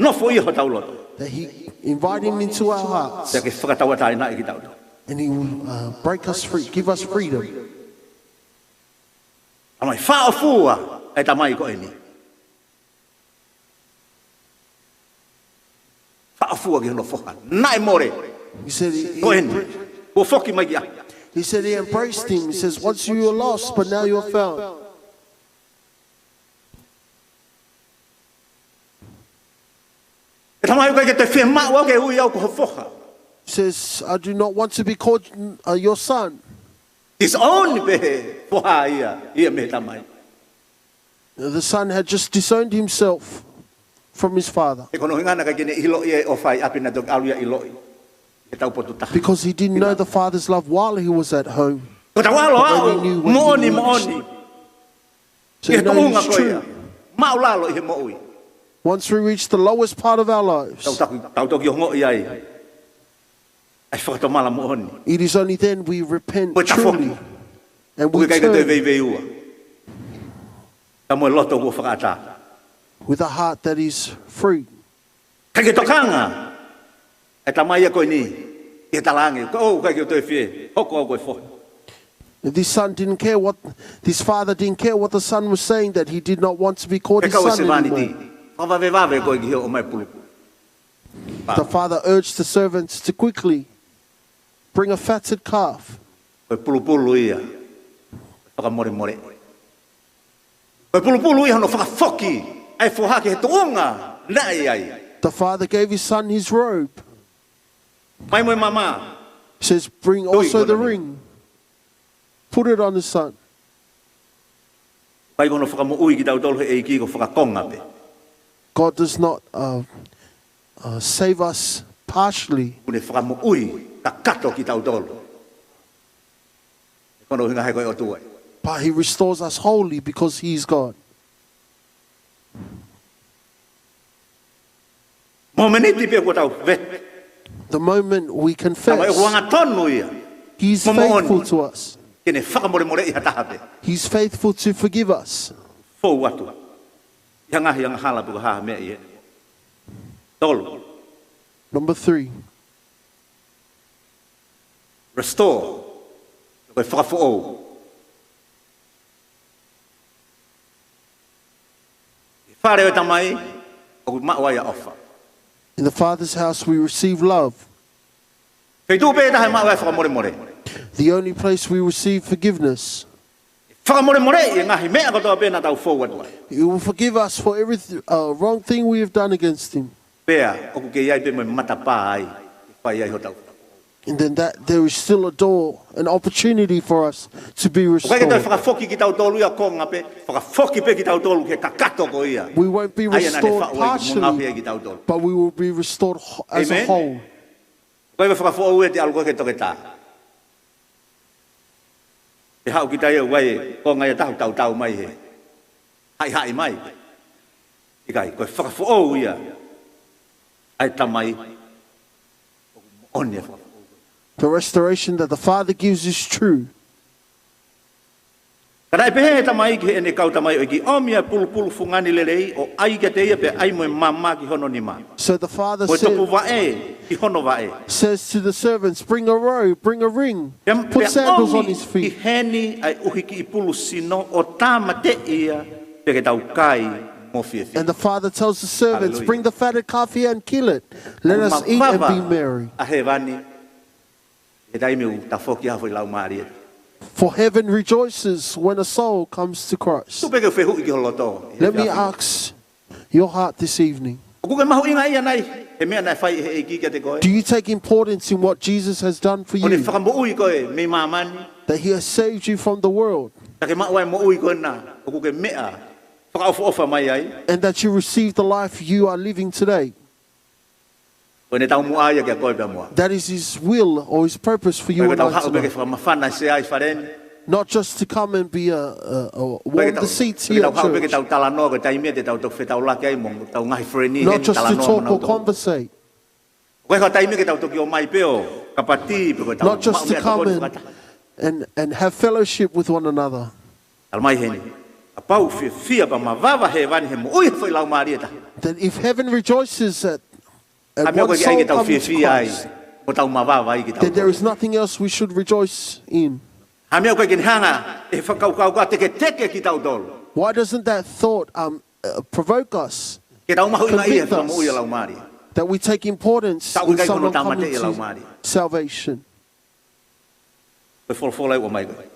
nofo ia hotau loto. That he invite him into our hearts. Pea ke fakatauʻatāinaʻi kitautolu. And he will, uh, break us free, give us freedom. Tamai, fāʻofua e tamai ko eni. Fāʻofua ki hono foha naʻe mole. He said he, he, Ko eni, kuo foki mai ki ʻapi. He said he embraced him. He says, "Once you were lost, but now you are found." ʻE tamai, ʻoku ʻikai ke toe fiemaʻu au ke ui au ko ho foha. He says, "I do not want to be called, uh, your son." Disown pē foha ia, ia mei he tamai. The son had just disowned himself from his father. He ko hono ʻuhinga naʻe ʻikai ke ne ʻiloʻi e ʻofa ʻi ʻapi, naʻe toki ʻalu ia ʻo ʻiloʻi he tau potu taha. Because he didn't know the father's love while he was at home. Ko ʻetau ʻalu ʻo aʻu moʻoni moʻoni ki he tuʻunga ko ia māʻulalo ʻi he moʻui. Once we reach the lowest part of our lives, Tau, tau, tau toki ongoʻi ai ʻa e fakatomala moʻoni. It is only then we repent truly and we turn. ʻOku ʻikai ke toe veiveiua. Ka mo e loto kuo fakaʻatā. With a heart that is free. ʻIkai ke tokanga e tamai ia ko eni ki he talaange, ʻoku ʻikai ke u toe fie hoko au ko e foha. This son didn't care what, this father didn't care what the son was saying, that he did not want to be called his son anymore. He kau e sevāniti, fakavavevave koe ki he ʻomai pulupulu. The father urged the servants to quickly bring a fatted calf. Ko e pulupulu ia fakamolemole. Ko e pulupulu ia hono fakafoki ʻa e foha ki he tuʻunga naʻe ʻi ai. The father gave his son his robe. Mai mo e mama. Says, "Bring also the ring." Put it on the son. ʻIkai ko hono fakamoʻui kitautolu he ʻEiki ko e fakakonga pē. God does not, uh, uh, save us partially. ʻOku ne fakamoʻui kakato kitautolu. Ko hono ʻuhinga he ko e ʻOtua ia. But he restores us wholly because he is God. Momeniti pē kuo tau vete. The moment we confess, Tamai ʻoku angatonu ia. He is faithful to us. Ke ne fakamolemoleʻi ha taha pē. He is faithful to forgive us. Fou atu ʻi ha ngaahi angahala pe ko ha meʻa ia. Tolu. Number three. Restore. Ko e fakafoʻou. ʻI he fale ʻo e tamai, ʻoku maʻu ai ʻa e ʻofa. In the Father's house we receive love. Feituʻu pē taha ʻe maʻu ai ʻa e fakamolemole. The only place we receive forgiveness. Fakamolemoleʻi e ngaahi meʻa kotoa pē naʻa tau fou atu ai. He will forgive us for every th-, uh, wrong thing we have done against him. Pea ʻoku kei ʻi ai pē mo e matapā ai ke fai ai hotau. And then that there is still a door, an opportunity for us to be restored. ʻOku ʻikai ke toe fakafoki kitautolu ia konga pē, fakafoki pē kitautolu ki he kakato ko ia. We won't be restored partially, but we will be restored ho-, as a whole. Amen. ʻOku ʻikai ke fakafoʻou ia te ʻalu koe ki he toketā. ʻE haʻu kita ia ʻo ʻai e konga ia ʻo tautau mai he haʻihaʻi mai. ʻIkai, ko e fakafoʻou ia ʻa e tamai. ʻOku moʻoni e fakafoʻou. The restoration that the Father gives is true. Ka naʻe pehē ʻe he tamai ki heʻene kau tamaioʻeiki, ʻomi ʻa e pulupulu fungani lelei ʻo ʻai kiate ia pea ʻai mo e mama ki hono nima. So the Father Mo e said, topu vaʻe ki hono vaʻe. says to the servants, "Bring a robe, bring a ring, Pea, put pea sandals on ʻomi his ʻi feet, heni ʻa e ʻuhi kiʻi pulu sino ʻo tāmateʻi ia pea ke tau kai mo fiefia. and the Father tells the servants, Hallelujah. "Bring the fatted calf here and kill it. Let us eat and be merry." ʻA hēvani, he taimi ʻoku tafoki ai ha foʻi laumālie. For heaven rejoices when a soul comes to Christ. Tuku pē ke fehuʻi ki ho loto. Let me ask your heart this evening. ʻOku ke mahuʻingaʻia nai he meʻa naʻe fai ʻe he ʻEiki kiate koe? Do you take importance in what Jesus has done for ʻO ne you, fakamoʻui koe mei māmani. that he has saved you from the world, Ka ke maʻu ai moʻui ko ena ʻoku ke meʻa fakaʻofoʻofa mai ai? and that you receive the life you are living today? Ko ʻene taumuʻa ia kia koe pea mo au. That is his will or his purpose for you Ko e and tau I haʻu pē ke tonight. Fakamafana e sea ʻi fale ni. Not just to come and be a, a, a Ko e warm tau- the seats ko e here tau at haʻu pē ke church. Tau talanoa ko e taimi ia te tau toki fetaulaki ai mo tau ngaahi freni. Not just to talk or conversate. Ko e taimi ke tau toki ō mai pē ʻo kapati pē ko e tau Not just to come and, and, and have fellowship with one another. Tala mai heni. Kapau fiefia pea mavava hēvani he moʻui ha foʻi laumālie taha. That if heaven rejoices at, at Hā e meʻa ko one e ke soul ai ke tau coming to fiefia ai. Christ, Mo tau mavava ai ke tau then there is nothing else we should rejoice in. Hā e meʻa ko e ke ne hanga ʻe he fakakaukau ko ē ʻo teketeke kitautolu. Why doesn't that thought, um, uh, provoke us, Ke tau mahuʻingaʻia he convict us moʻui ʻa e laumālie. that we take importance Tau in kai kono someone tau coming mate ʻi he to laumālie. Salvation? Ko e folofola ʻoku ʻomai ko ē.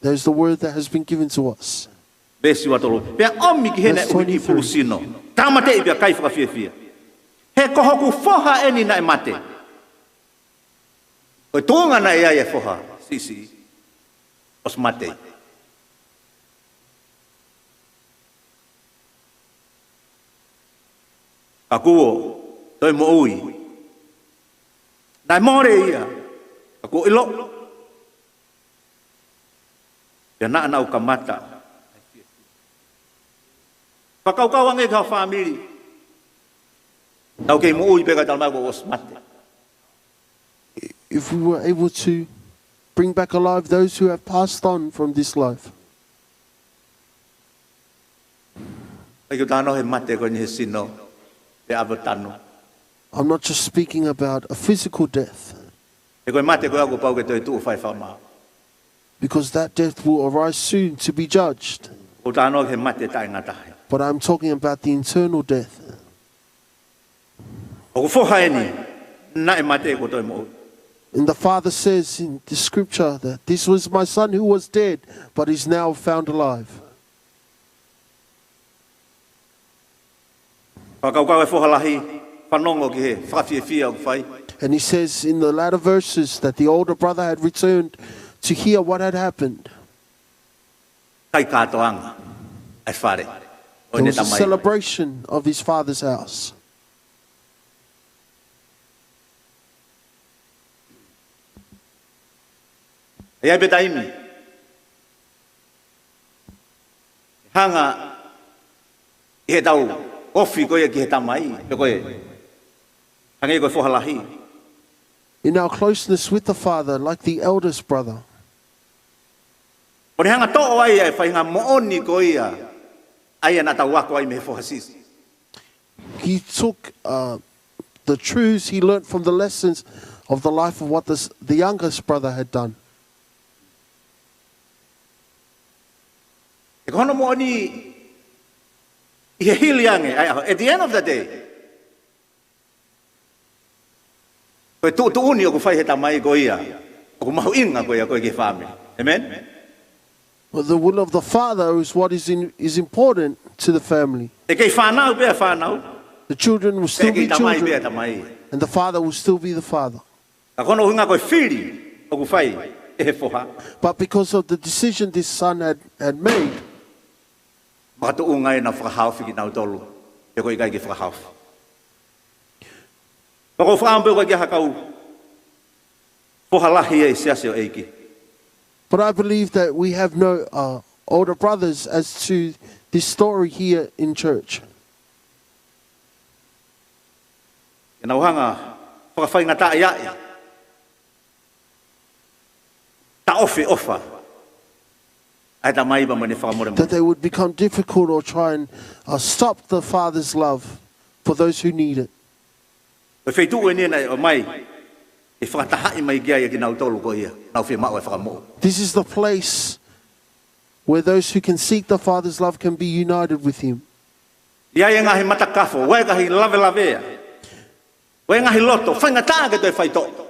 There's the word that has been given to us. Veesi ua tolu. Pea ʻomi ki heni ʻa e ʻuhi kiʻi pulu sino. Tāmateʻi pea kai fakafiefia. He ko hoku foha eni naʻe mate. Ko e tuʻunga naʻe ʻi ai e foha siʻisiʻi, ʻosi mate. Ka kuo toe moʻui. Naʻe mole ia. Ka kuo ʻilo. Pea naʻa nau kamata. Fakakaukau ange ki ha fāmili. Tau kei moʻui pē ka tala mai kuo ʻosi mate. If we were able to bring back alive those who have passed on from this life. ʻIkai ke u talanoa he mate ko eni he sino, pe ʻave ʻo tanu. I'm not just speaking about a physical death, He ko e mate ko ē ʻoku pau ke toe tuʻu ʻo fai fakamaau. because that death will arise soon to be judged. ʻOku ou talanoa he mate taʻengata. But I'm talking about the eternal death. Ko hoku foha eni, naʻe mate kuo toe moʻui. And the Father says in the scripture that this was my son who was dead, but is now found alive. Fakakaukau e foha lahi, fanongo ki he fakafiefia ʻoku fai. And he says in the latter verses that the older brother had returned to hear what had happened. Kai kātoanga ʻa e fale ʻo There ʻene was a tamai. Celebration of his father's house. ʻI ai pē taimi. Hanga ʻi he tau ofi ko ia ki he tamai, pe ko e. Hangē ko e foha lahi. In our closeness with the Father, like the eldest brother, Ko ʻene hanga ʻo toʻo ai ʻa e faʻahinga moʻoni ko ia, ʻa ia naʻa tau ako ai mei he foha siʻisiʻi. he took uh, the truths he learnt from the lessons of the life of what the, s- the youngest brother had done. He ko hono moʻoni ʻi he hili ange, ʻa ia, at the end of the day, ko e tuʻutuʻuni ʻoku fai he tamai ko ia, ʻoku mahuʻinga ko ia ko e ki he fāmili. Amen? But the will of the Father is what is, in, is important to the family. ʻE kei fānau pē ʻa e fānau, The children will still ʻe kei be tamai pē ʻa e children, tamai. And the father will still be the father. Ka ko hono ʻuhinga ko e fili ʻoku fai ʻe he foha. But because of the decision this son had, had made, Makatuʻunga ʻenau fakahaofi kinautolu, pe ko e ʻikai ke fakahaofi. Pea ʻoku ou fakaʻamu pē ʻoku ʻikai ke ʻi ai ha kau foha lahi ʻi he siasi ʻo e ʻEiki. But I believe that we have no uh, older brothers as to this story here in church. Ke nau hanga ʻo fakafaingataʻaʻiaʻi taʻofi ʻofa ʻa e tamai pea mo ʻene fakamolemole. That they would become difficult or try and uh, stop the Father's love for those who need it. Ko e feituʻu eni naʻe ʻomai ʻe fakatahaʻi mai ki ai ʻa kinautolu ko ia naʻa nau fie maʻu ʻa e fakamoʻui. This is the place where those who can seek the Father's love can be united with Him. ʻI ai e ngaahi matakafo, ʻi ai e ngaahi lavelavea, ʻi ai e ngaahi loto faingataʻa ke toe faitoʻo.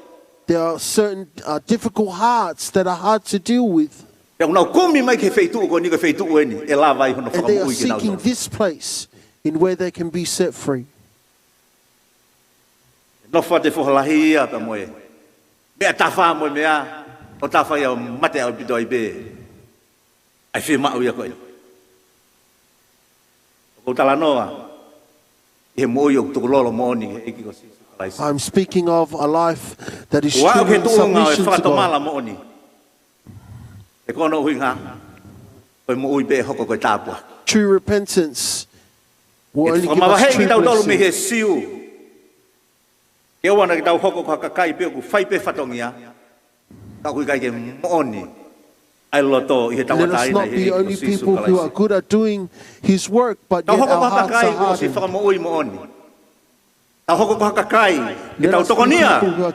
There are certain uh, difficult hearts that are hard to deal with. Pea ʻoku nau kumi mai ki he feituʻu ko eni, ko e feituʻu eni ʻe lava ai hono fakamoʻui kinautolu. And they are seeking this place in where they can be set free. Nofo atu e foha lahi ia pea mo e meʻa tafa mo e meʻa ʻo tafa ia ʻo mate ʻaupito ai pē ʻa e fiemaʻu ia ko eni. ʻOku ou talanoa ʻi he moʻui ʻoku tukulolo moʻoni ki he ʻEiki ko Sīsū Kalaisi. I'm speaking of a life that is truly in submission to God. Kuo aʻu ki he tuʻunga ʻo e fakatomala moʻoni. He ko hono ʻuhinga, ko e moʻui pē ʻe hoko ko e tāpuaki. True repentance will only give us true blessing. ʻE fakamavaheʻi kitautolu mei he Siu ke ʻoua naʻa tau hoko ko ha kakai pē ʻoku fai pē fatongia, ka ʻoku ʻikai ke moʻoni ʻa e loto ʻi he tauʻatāina ʻi he ʻEiki ko Sīsū Kalaisi. Let us not be only people who are good at doing His work, but yet our hearts are hardened. Tau hoko ko ha kakai ʻoku ʻosi fakamoʻui moʻoni. Tau hoko ko ha kakai ke tau tokonia ʻa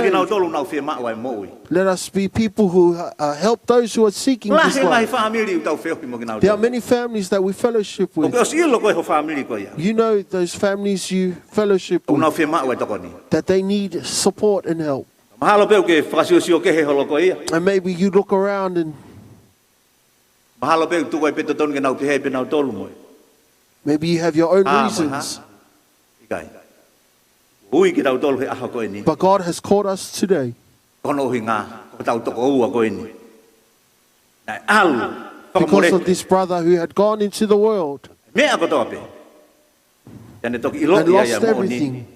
kinautolu ʻoku nau fie maʻu ʻa e moʻui. Let us be people who uh, help those who are seeking this life. Lahi e ngaahi fāmili ʻoku tau feohi mo kinautolu. There are many families that we fellowship with. ʻOku ke ʻosi ʻilo ko e ho fāmili ko ia. You know those families you fellowship with. ʻOku nau fie maʻu ʻa e tokoni. That they need support and help. Mahalo pē ʻoku ke fakasiosio kehe holo ko ia. And maybe you look around and Mahalo pē ʻoku tuku ai pē totonu ke nau pehē pē nautolu mo e. Maybe you have your own reasons. ʻIkai. Ui kitautolu he ʻaho ko eni. But God has called us today. Ko hono ʻuhinga, ko hotau tokoua ko eni naʻe ʻalu, fakamole. Because of this brother who had gone into the world. Meʻa kotoa pē. Pea ne toki ʻiloʻi ai ʻa e moʻoni. And lost everything.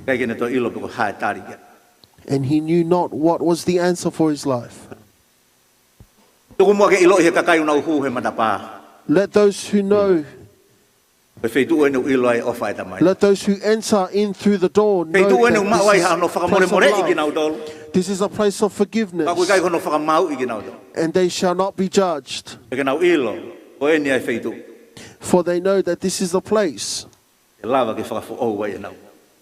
ʻIkai ke ne toe ʻilo pe ko e hā e tali ki ai. And he knew not what was the answer for his life. Tuku muʻa ke ʻiloʻi he kakai ʻoku nau hū he matapā. Let those who know. Ko e feituʻu eni ʻoku ʻilo ai e ʻofa ʻa e Tamai. Let those who enter in through the door know that this is a place of love. Feituʻu eni ʻoku maʻu ai hano fakamolemoleʻi kinautolu. This is a place of forgiveness. Ka ʻoku ʻikai ko hono fakamāuʻi kinautolu. And they shall not be judged. Pea ke nau ʻilo, ko eni ʻa e feituʻu. For they know that this is the place. ʻE lava ke fakafoʻou ai ʻenau.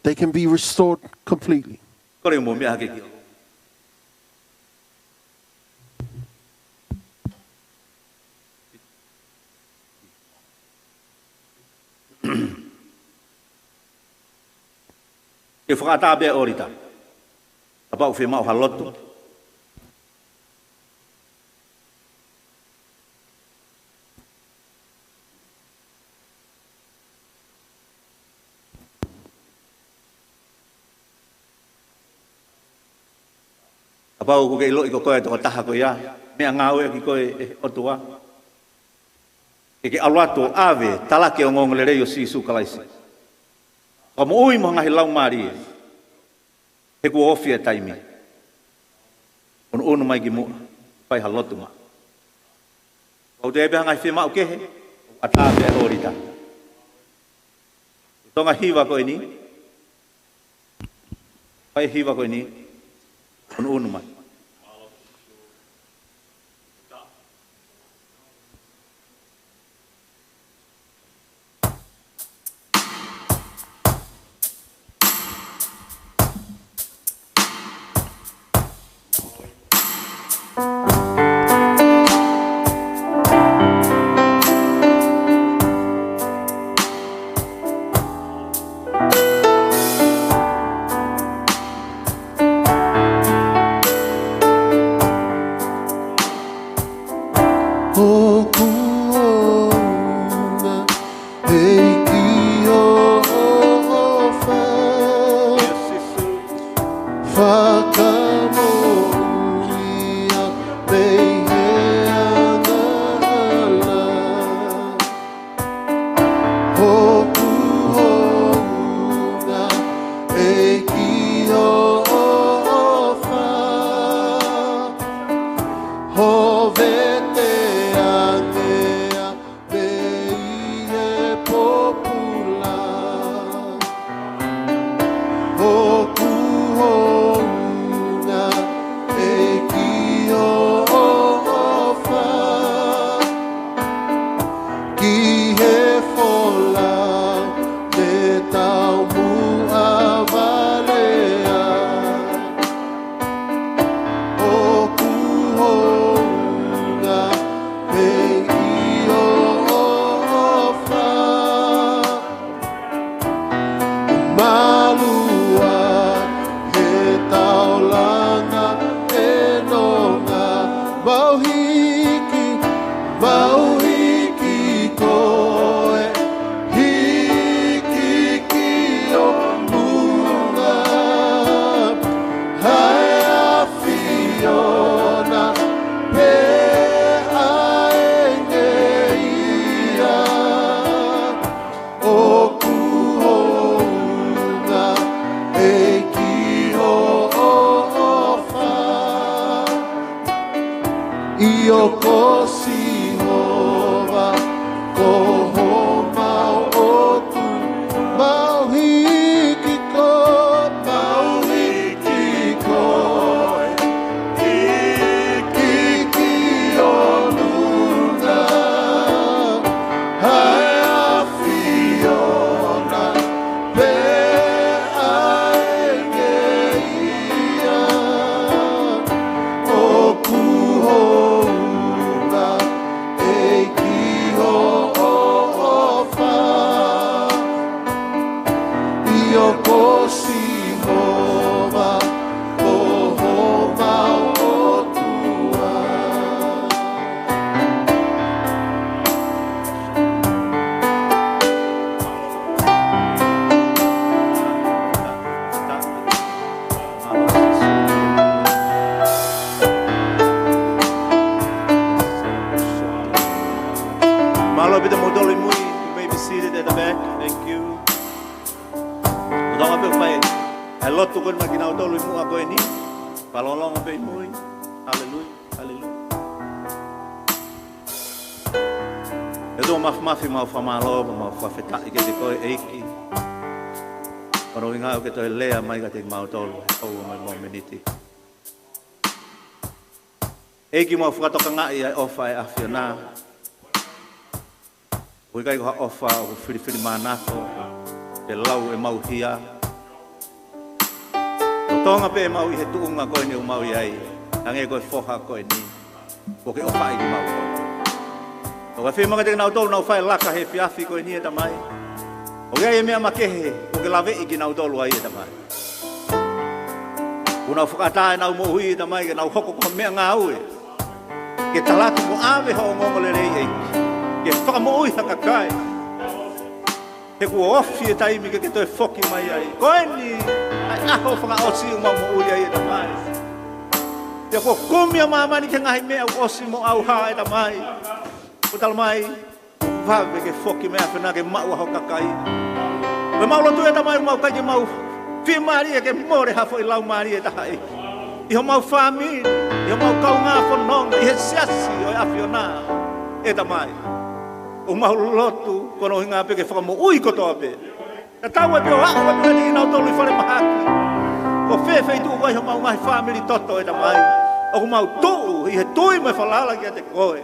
They can be restored completely. Kole mo meʻa hake ki. Ke fakaʻatā pē ʻa ʻOlita. Kapau ʻoku fiemaʻu ha lotu. Kapau ʻoku ke ʻiloʻi ko koe ʻa e tokotaha ko ia, meʻangāueʻaki koe ʻe he ʻOtua. Ke ke ʻalu atu ʻo ʻave, talaki e ongoongolelei ʻo Sīsū Kalaisi. Fakamoʻui mo e ngaahi laumālie. He kuo ofi e taimi. ʻUnuʻunu mai ki muʻa, fai ha lotu maʻa. Kapau ʻoku ʻi ai pē ha ngaahi fiemaʻu kehe, ʻatā pē ʻa ʻOlita. Tonga hiva ko eni. Fai hiva ko eni. ʻUnuʻunu mai. ʻOku ʻouna ʻEiki hoʻo ʻofa, fakamoʻui au mei he angahala. ʻOku ʻouna ʻEiki hoʻo ʻofa, ho vete ange au mei he pōpula. ʻOku ʻouna ʻEiki Hiki, mau hiki koe, hiki ki ʻolunga, ʻa e ʻAfiona pē ʻa e ngeia. ʻOku hounga ʻEiki hoʻo ʻofa, ʻio ko Sihova ko homau ʻOtua. Mau hiki koe, mau hiki koe, hiki ki ʻolunga, ʻa e ʻAfiona pē ʻa e ngeia. ʻOku hounga ʻEiki hoʻo ʻofa, ʻio ko Sihova ko homau ʻOtua. Mālō pē mou toloi mui, you may be seated at the back. Thank you. Tau pē ʻo fai ʻa e lotu ko eni maʻa kinautolu ʻi muʻa ko eni. Pea lōloa pē ʻi mui. Haleluia, haleluia. ʻE ʻOtua Māfimafi, mau fakamālō, mau fakafetaʻi kiate koe ʻEiki. Ko hono ʻuhinga ʻoku ke toe lea mai kiate kimautolu he houa mo e mōmeniti. ʻEiki, mau fakatokangaʻi ʻa e ʻofa ʻa e ʻAfiona. ʻOku ʻikai ko ha ʻofa ʻoku filifilimānako, pe lau ʻemau hia. Lolotonga pē ʻemau ʻi he tuʻunga ko eni ʻoku mau ʻi ai, hangē ko e foha ko eni, kuo ke ʻofaʻi kimautolu. ʻOku ke fiemaʻu kiate kinautolu ʻoku nau fai laka he efiafi ko eni ʻe Tamai. ʻOku ʻi ai e meʻa makehe kuo ke laveʻi kinautolu ai ʻe Tamai. Kuo nau fakaʻatā ʻenau moʻui ʻe Tamai, ke nau hoko ko e meʻangāue ke tala atu mo ʻave ho ongoongolelei ʻEiki, ke fakamoʻui ha kakai. He kuo ofi e taimi ke ke toe foki mai ai. Ko eni ʻa e ʻaho fakaʻosi ʻoku mau moʻui ai ʻe Tamai. Pea kuo kumi ʻa māmani ki he ngaahi meʻa ʻoku ʻosi mo ʻauha ʻe Tamai. Kuo talamai, vave ke foki mai ʻa e ʻAfiona ke maʻu ʻa ho kakai. Ko ʻemau lotu ʻe Tamai, ʻoku mau ʻikai ke mau fiemālie ke mole ha foʻi laumālie ʻe taha ʻEiki, ʻi homau fāmili, ʻi homau kaungā fononga, ʻi he siasi ʻo e ʻAfiona ʻe Tamai. ʻOku mau lotu ko hono ʻuhinga pē ke fakamoʻui kotoa pē. Tatau ai pē ʻo aʻu ai pē kiate kinautolu ʻi falemahaki, ko fē feituʻu ʻoku ʻi ai homau ngaahi fāmili toto ʻe Tamai, ʻoku mau tuʻu ʻi he tui mo e falala kiate koe.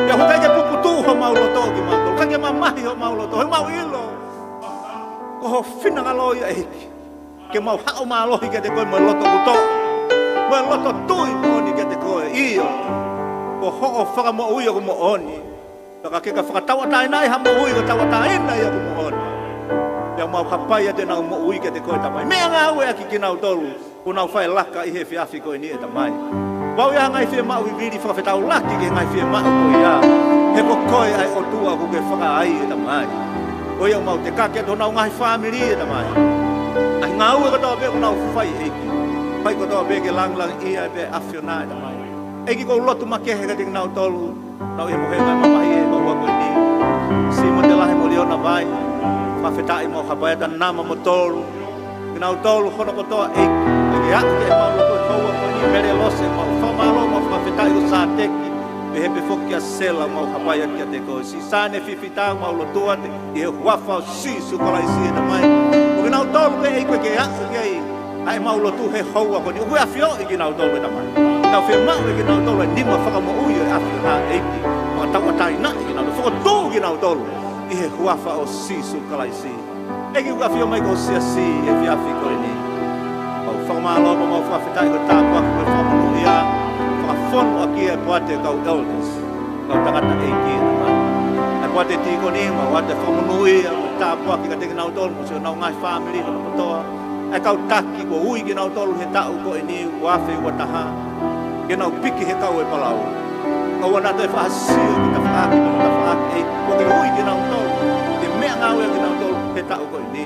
Pea ʻoku ʻikai ke puputuʻu homau loto kimautolu, ʻikai ke mamahi homau loto, he ʻoku mau ʻilo ko ho finangalo ia ʻEiki, ke mau haʻu mālohi kiate koe mo e loto kuto, mo e loto tui moʻoni kiate koe. ʻIo, ko hoʻo fakamoʻui ʻoku moʻoni. Pea ka ke ka fakatauʻatāinaʻi ha moʻui, ka tauʻatāina ia ʻoku moʻoni. Pea mau hapai atu ʻenau moʻui kiate koe Tamai. Meʻangāueʻaki kinautolu ʻoku nau fai laka ʻi he efiafi ko eni ʻe Tamai. Pau ia ngaahi fiemaʻu vivili, fakafetaulaki ki he ngaahi fiemaʻu ko ia. He ko koe ʻa e ʻOtua ʻoku ke fakaai ʻe Tamai. Ko ia ʻoku mau tekaki atu honau ngaahi fāmili ʻe Tamai. ʻA e ngāue kotoa pē ʻoku nau fai ʻEiki, fai kotoa pē ke langilangiʻia pē ʻa e ʻAfiona ʻe Tamai. ʻEiki, ʻoku ou lotu makehe kiate kinautolu ʻoku nau ʻi he mohenga mamahi ʻi he houa ko eni. Simo Telahe mo Liona Vai, fakafetaʻi, mau hapai atu ʻa Nama mo Tolu. Kinautolu hono kotoa ʻEiki, ke ke aʻu ki heʻemau lotu he houa ko eni. Mele Lose, mau fakamālō, mau fakafetaʻi, ko Sāteki, pehē pē foki kia Sela, mau hapai atu kiate koe. Sisane Fifita, mau lotu atu ʻi he huafa ʻo Sīsū Kalaisi ʻe Tamai. Ko kinautolu pē ʻEiki ʻoku ke aʻu ki ai ʻa ʻemau lotu he houa ko eni, ʻoku ke ʻafioʻi kinautolu ʻe Tamai. Tau fiemaʻu ʻe kinautolu e nima fakamoʻui ʻo e ʻAfiona ʻEiki. Fakatauʻatāinaʻi kinautolu, fokotuʻu kinautolu ʻi he huafa ʻo Sīsū Kalaisi. ʻEiki, ʻoku ke ʻafio mai ki ho siasi he efiafi ko eni. Mau fakamālō pea mau fakafetaʻi ko e tāpuaki mo e fakamonūʻia, fakafonu ʻaki e poate kau elders, kau tangataʻeiki ʻe Tamai. ʻA e poate tīkoni, mau ʻoatu e fakamonūʻia mo e tāpuaki kiate kinautolu mo siʻonau ngaahi fāmili kotoa. ʻA e kau taki kuo ui kinautolu he taʻu ko eni ua afe ua taha. ke nau piki he kau e palau. ʻOua naʻa toe faʻa sio ki he tafaʻaki, ki he tafaʻaki, ʻEiki, ʻo ke ui kinautolu, ke meʻangāue kinautolu he taʻu ko eni.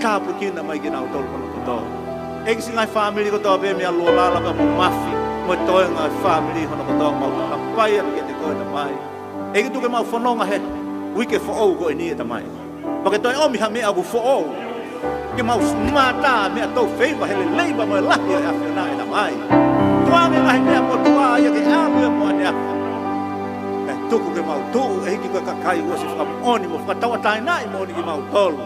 Tāpuekina mai kinautolu hono kotoa. ʻEiki, siʻi ngaahi fāmili kotoa pē, meʻa lualala pea mo Mafi, mo e toenga e fāmili hono kotoa, mau hapai atu kiate koe Tamai. ʻEiki, tuku ke mau fononga he uike foʻou ko eni ʻe Tamai. Pea ke toe ʻomi ha meʻa ʻoku foʻou. Ke mau mātā meʻa tau feiva he lelei pea mo e lahi ʻo e ʻAfiona ʻe Tamai. Tukuange ngaahi meʻa motuʻa ia ke ʻalu ia mo ʻaneafi. Pea tuku ke mau tuʻu, ʻEiki, ko e kakai ʻoku ʻosi fakamoʻoni mo fakatauʻatāinaʻi moʻoni kimautolu.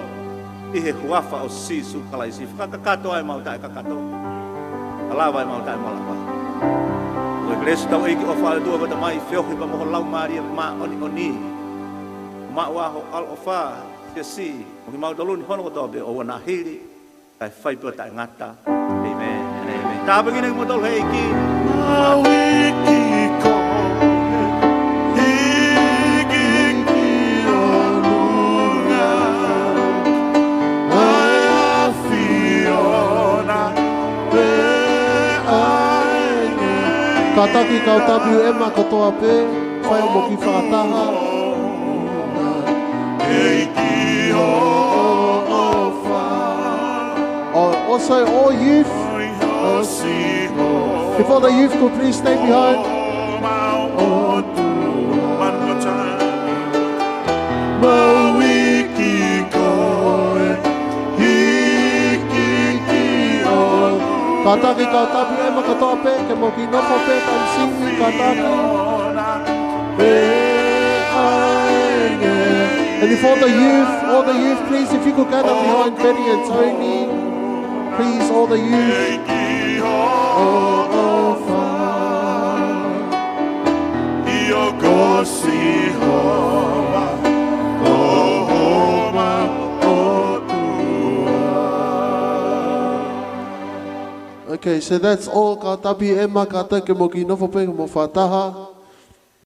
ʻI he huafa ʻo Sīsū Kalaisi, fakakakato ʻa e mau taʻekakato. Malava ʻa e mau taʻemalava. Ko e kelesi ʻa hotau ʻEiki, ʻofa ʻa e ʻOtua ko e Tamai, feohi pea mo ho Laumālie Māʻoniʻoni. Maʻu ʻa ho ʻaloʻofa, siasi, mo kimautolu ni hono kotoa pē ʻo ʻoua naʻa hili, kae fai pē ʻo taʻengata. ʻĒmeni. ʻĒmeni. Tāpuekina kimoutolu he ʻEiki. Mau hiki koe, hiki ki ʻolunga, ʻa e ʻAfiona pē ʻa e ʻEiki. Kātaki kau W M kotoa pē, fai mo kiʻi fakataha. ʻEiki ʻofa. Oh, also all youth. Before the youth could please stay behind. Mau hiki koe, hiki ki ʻolunga. Kātaki kau W M kotoa pē, ke mau kiʻi nofo pē, kae M C, kātaki. And before the youth, all the youth, please, if you could gather behind Betty and Tony, please, all the youth. Okay, so that's all. Kau W M, kātaki ke mau kiʻi nofo pē, ke mau fakataha.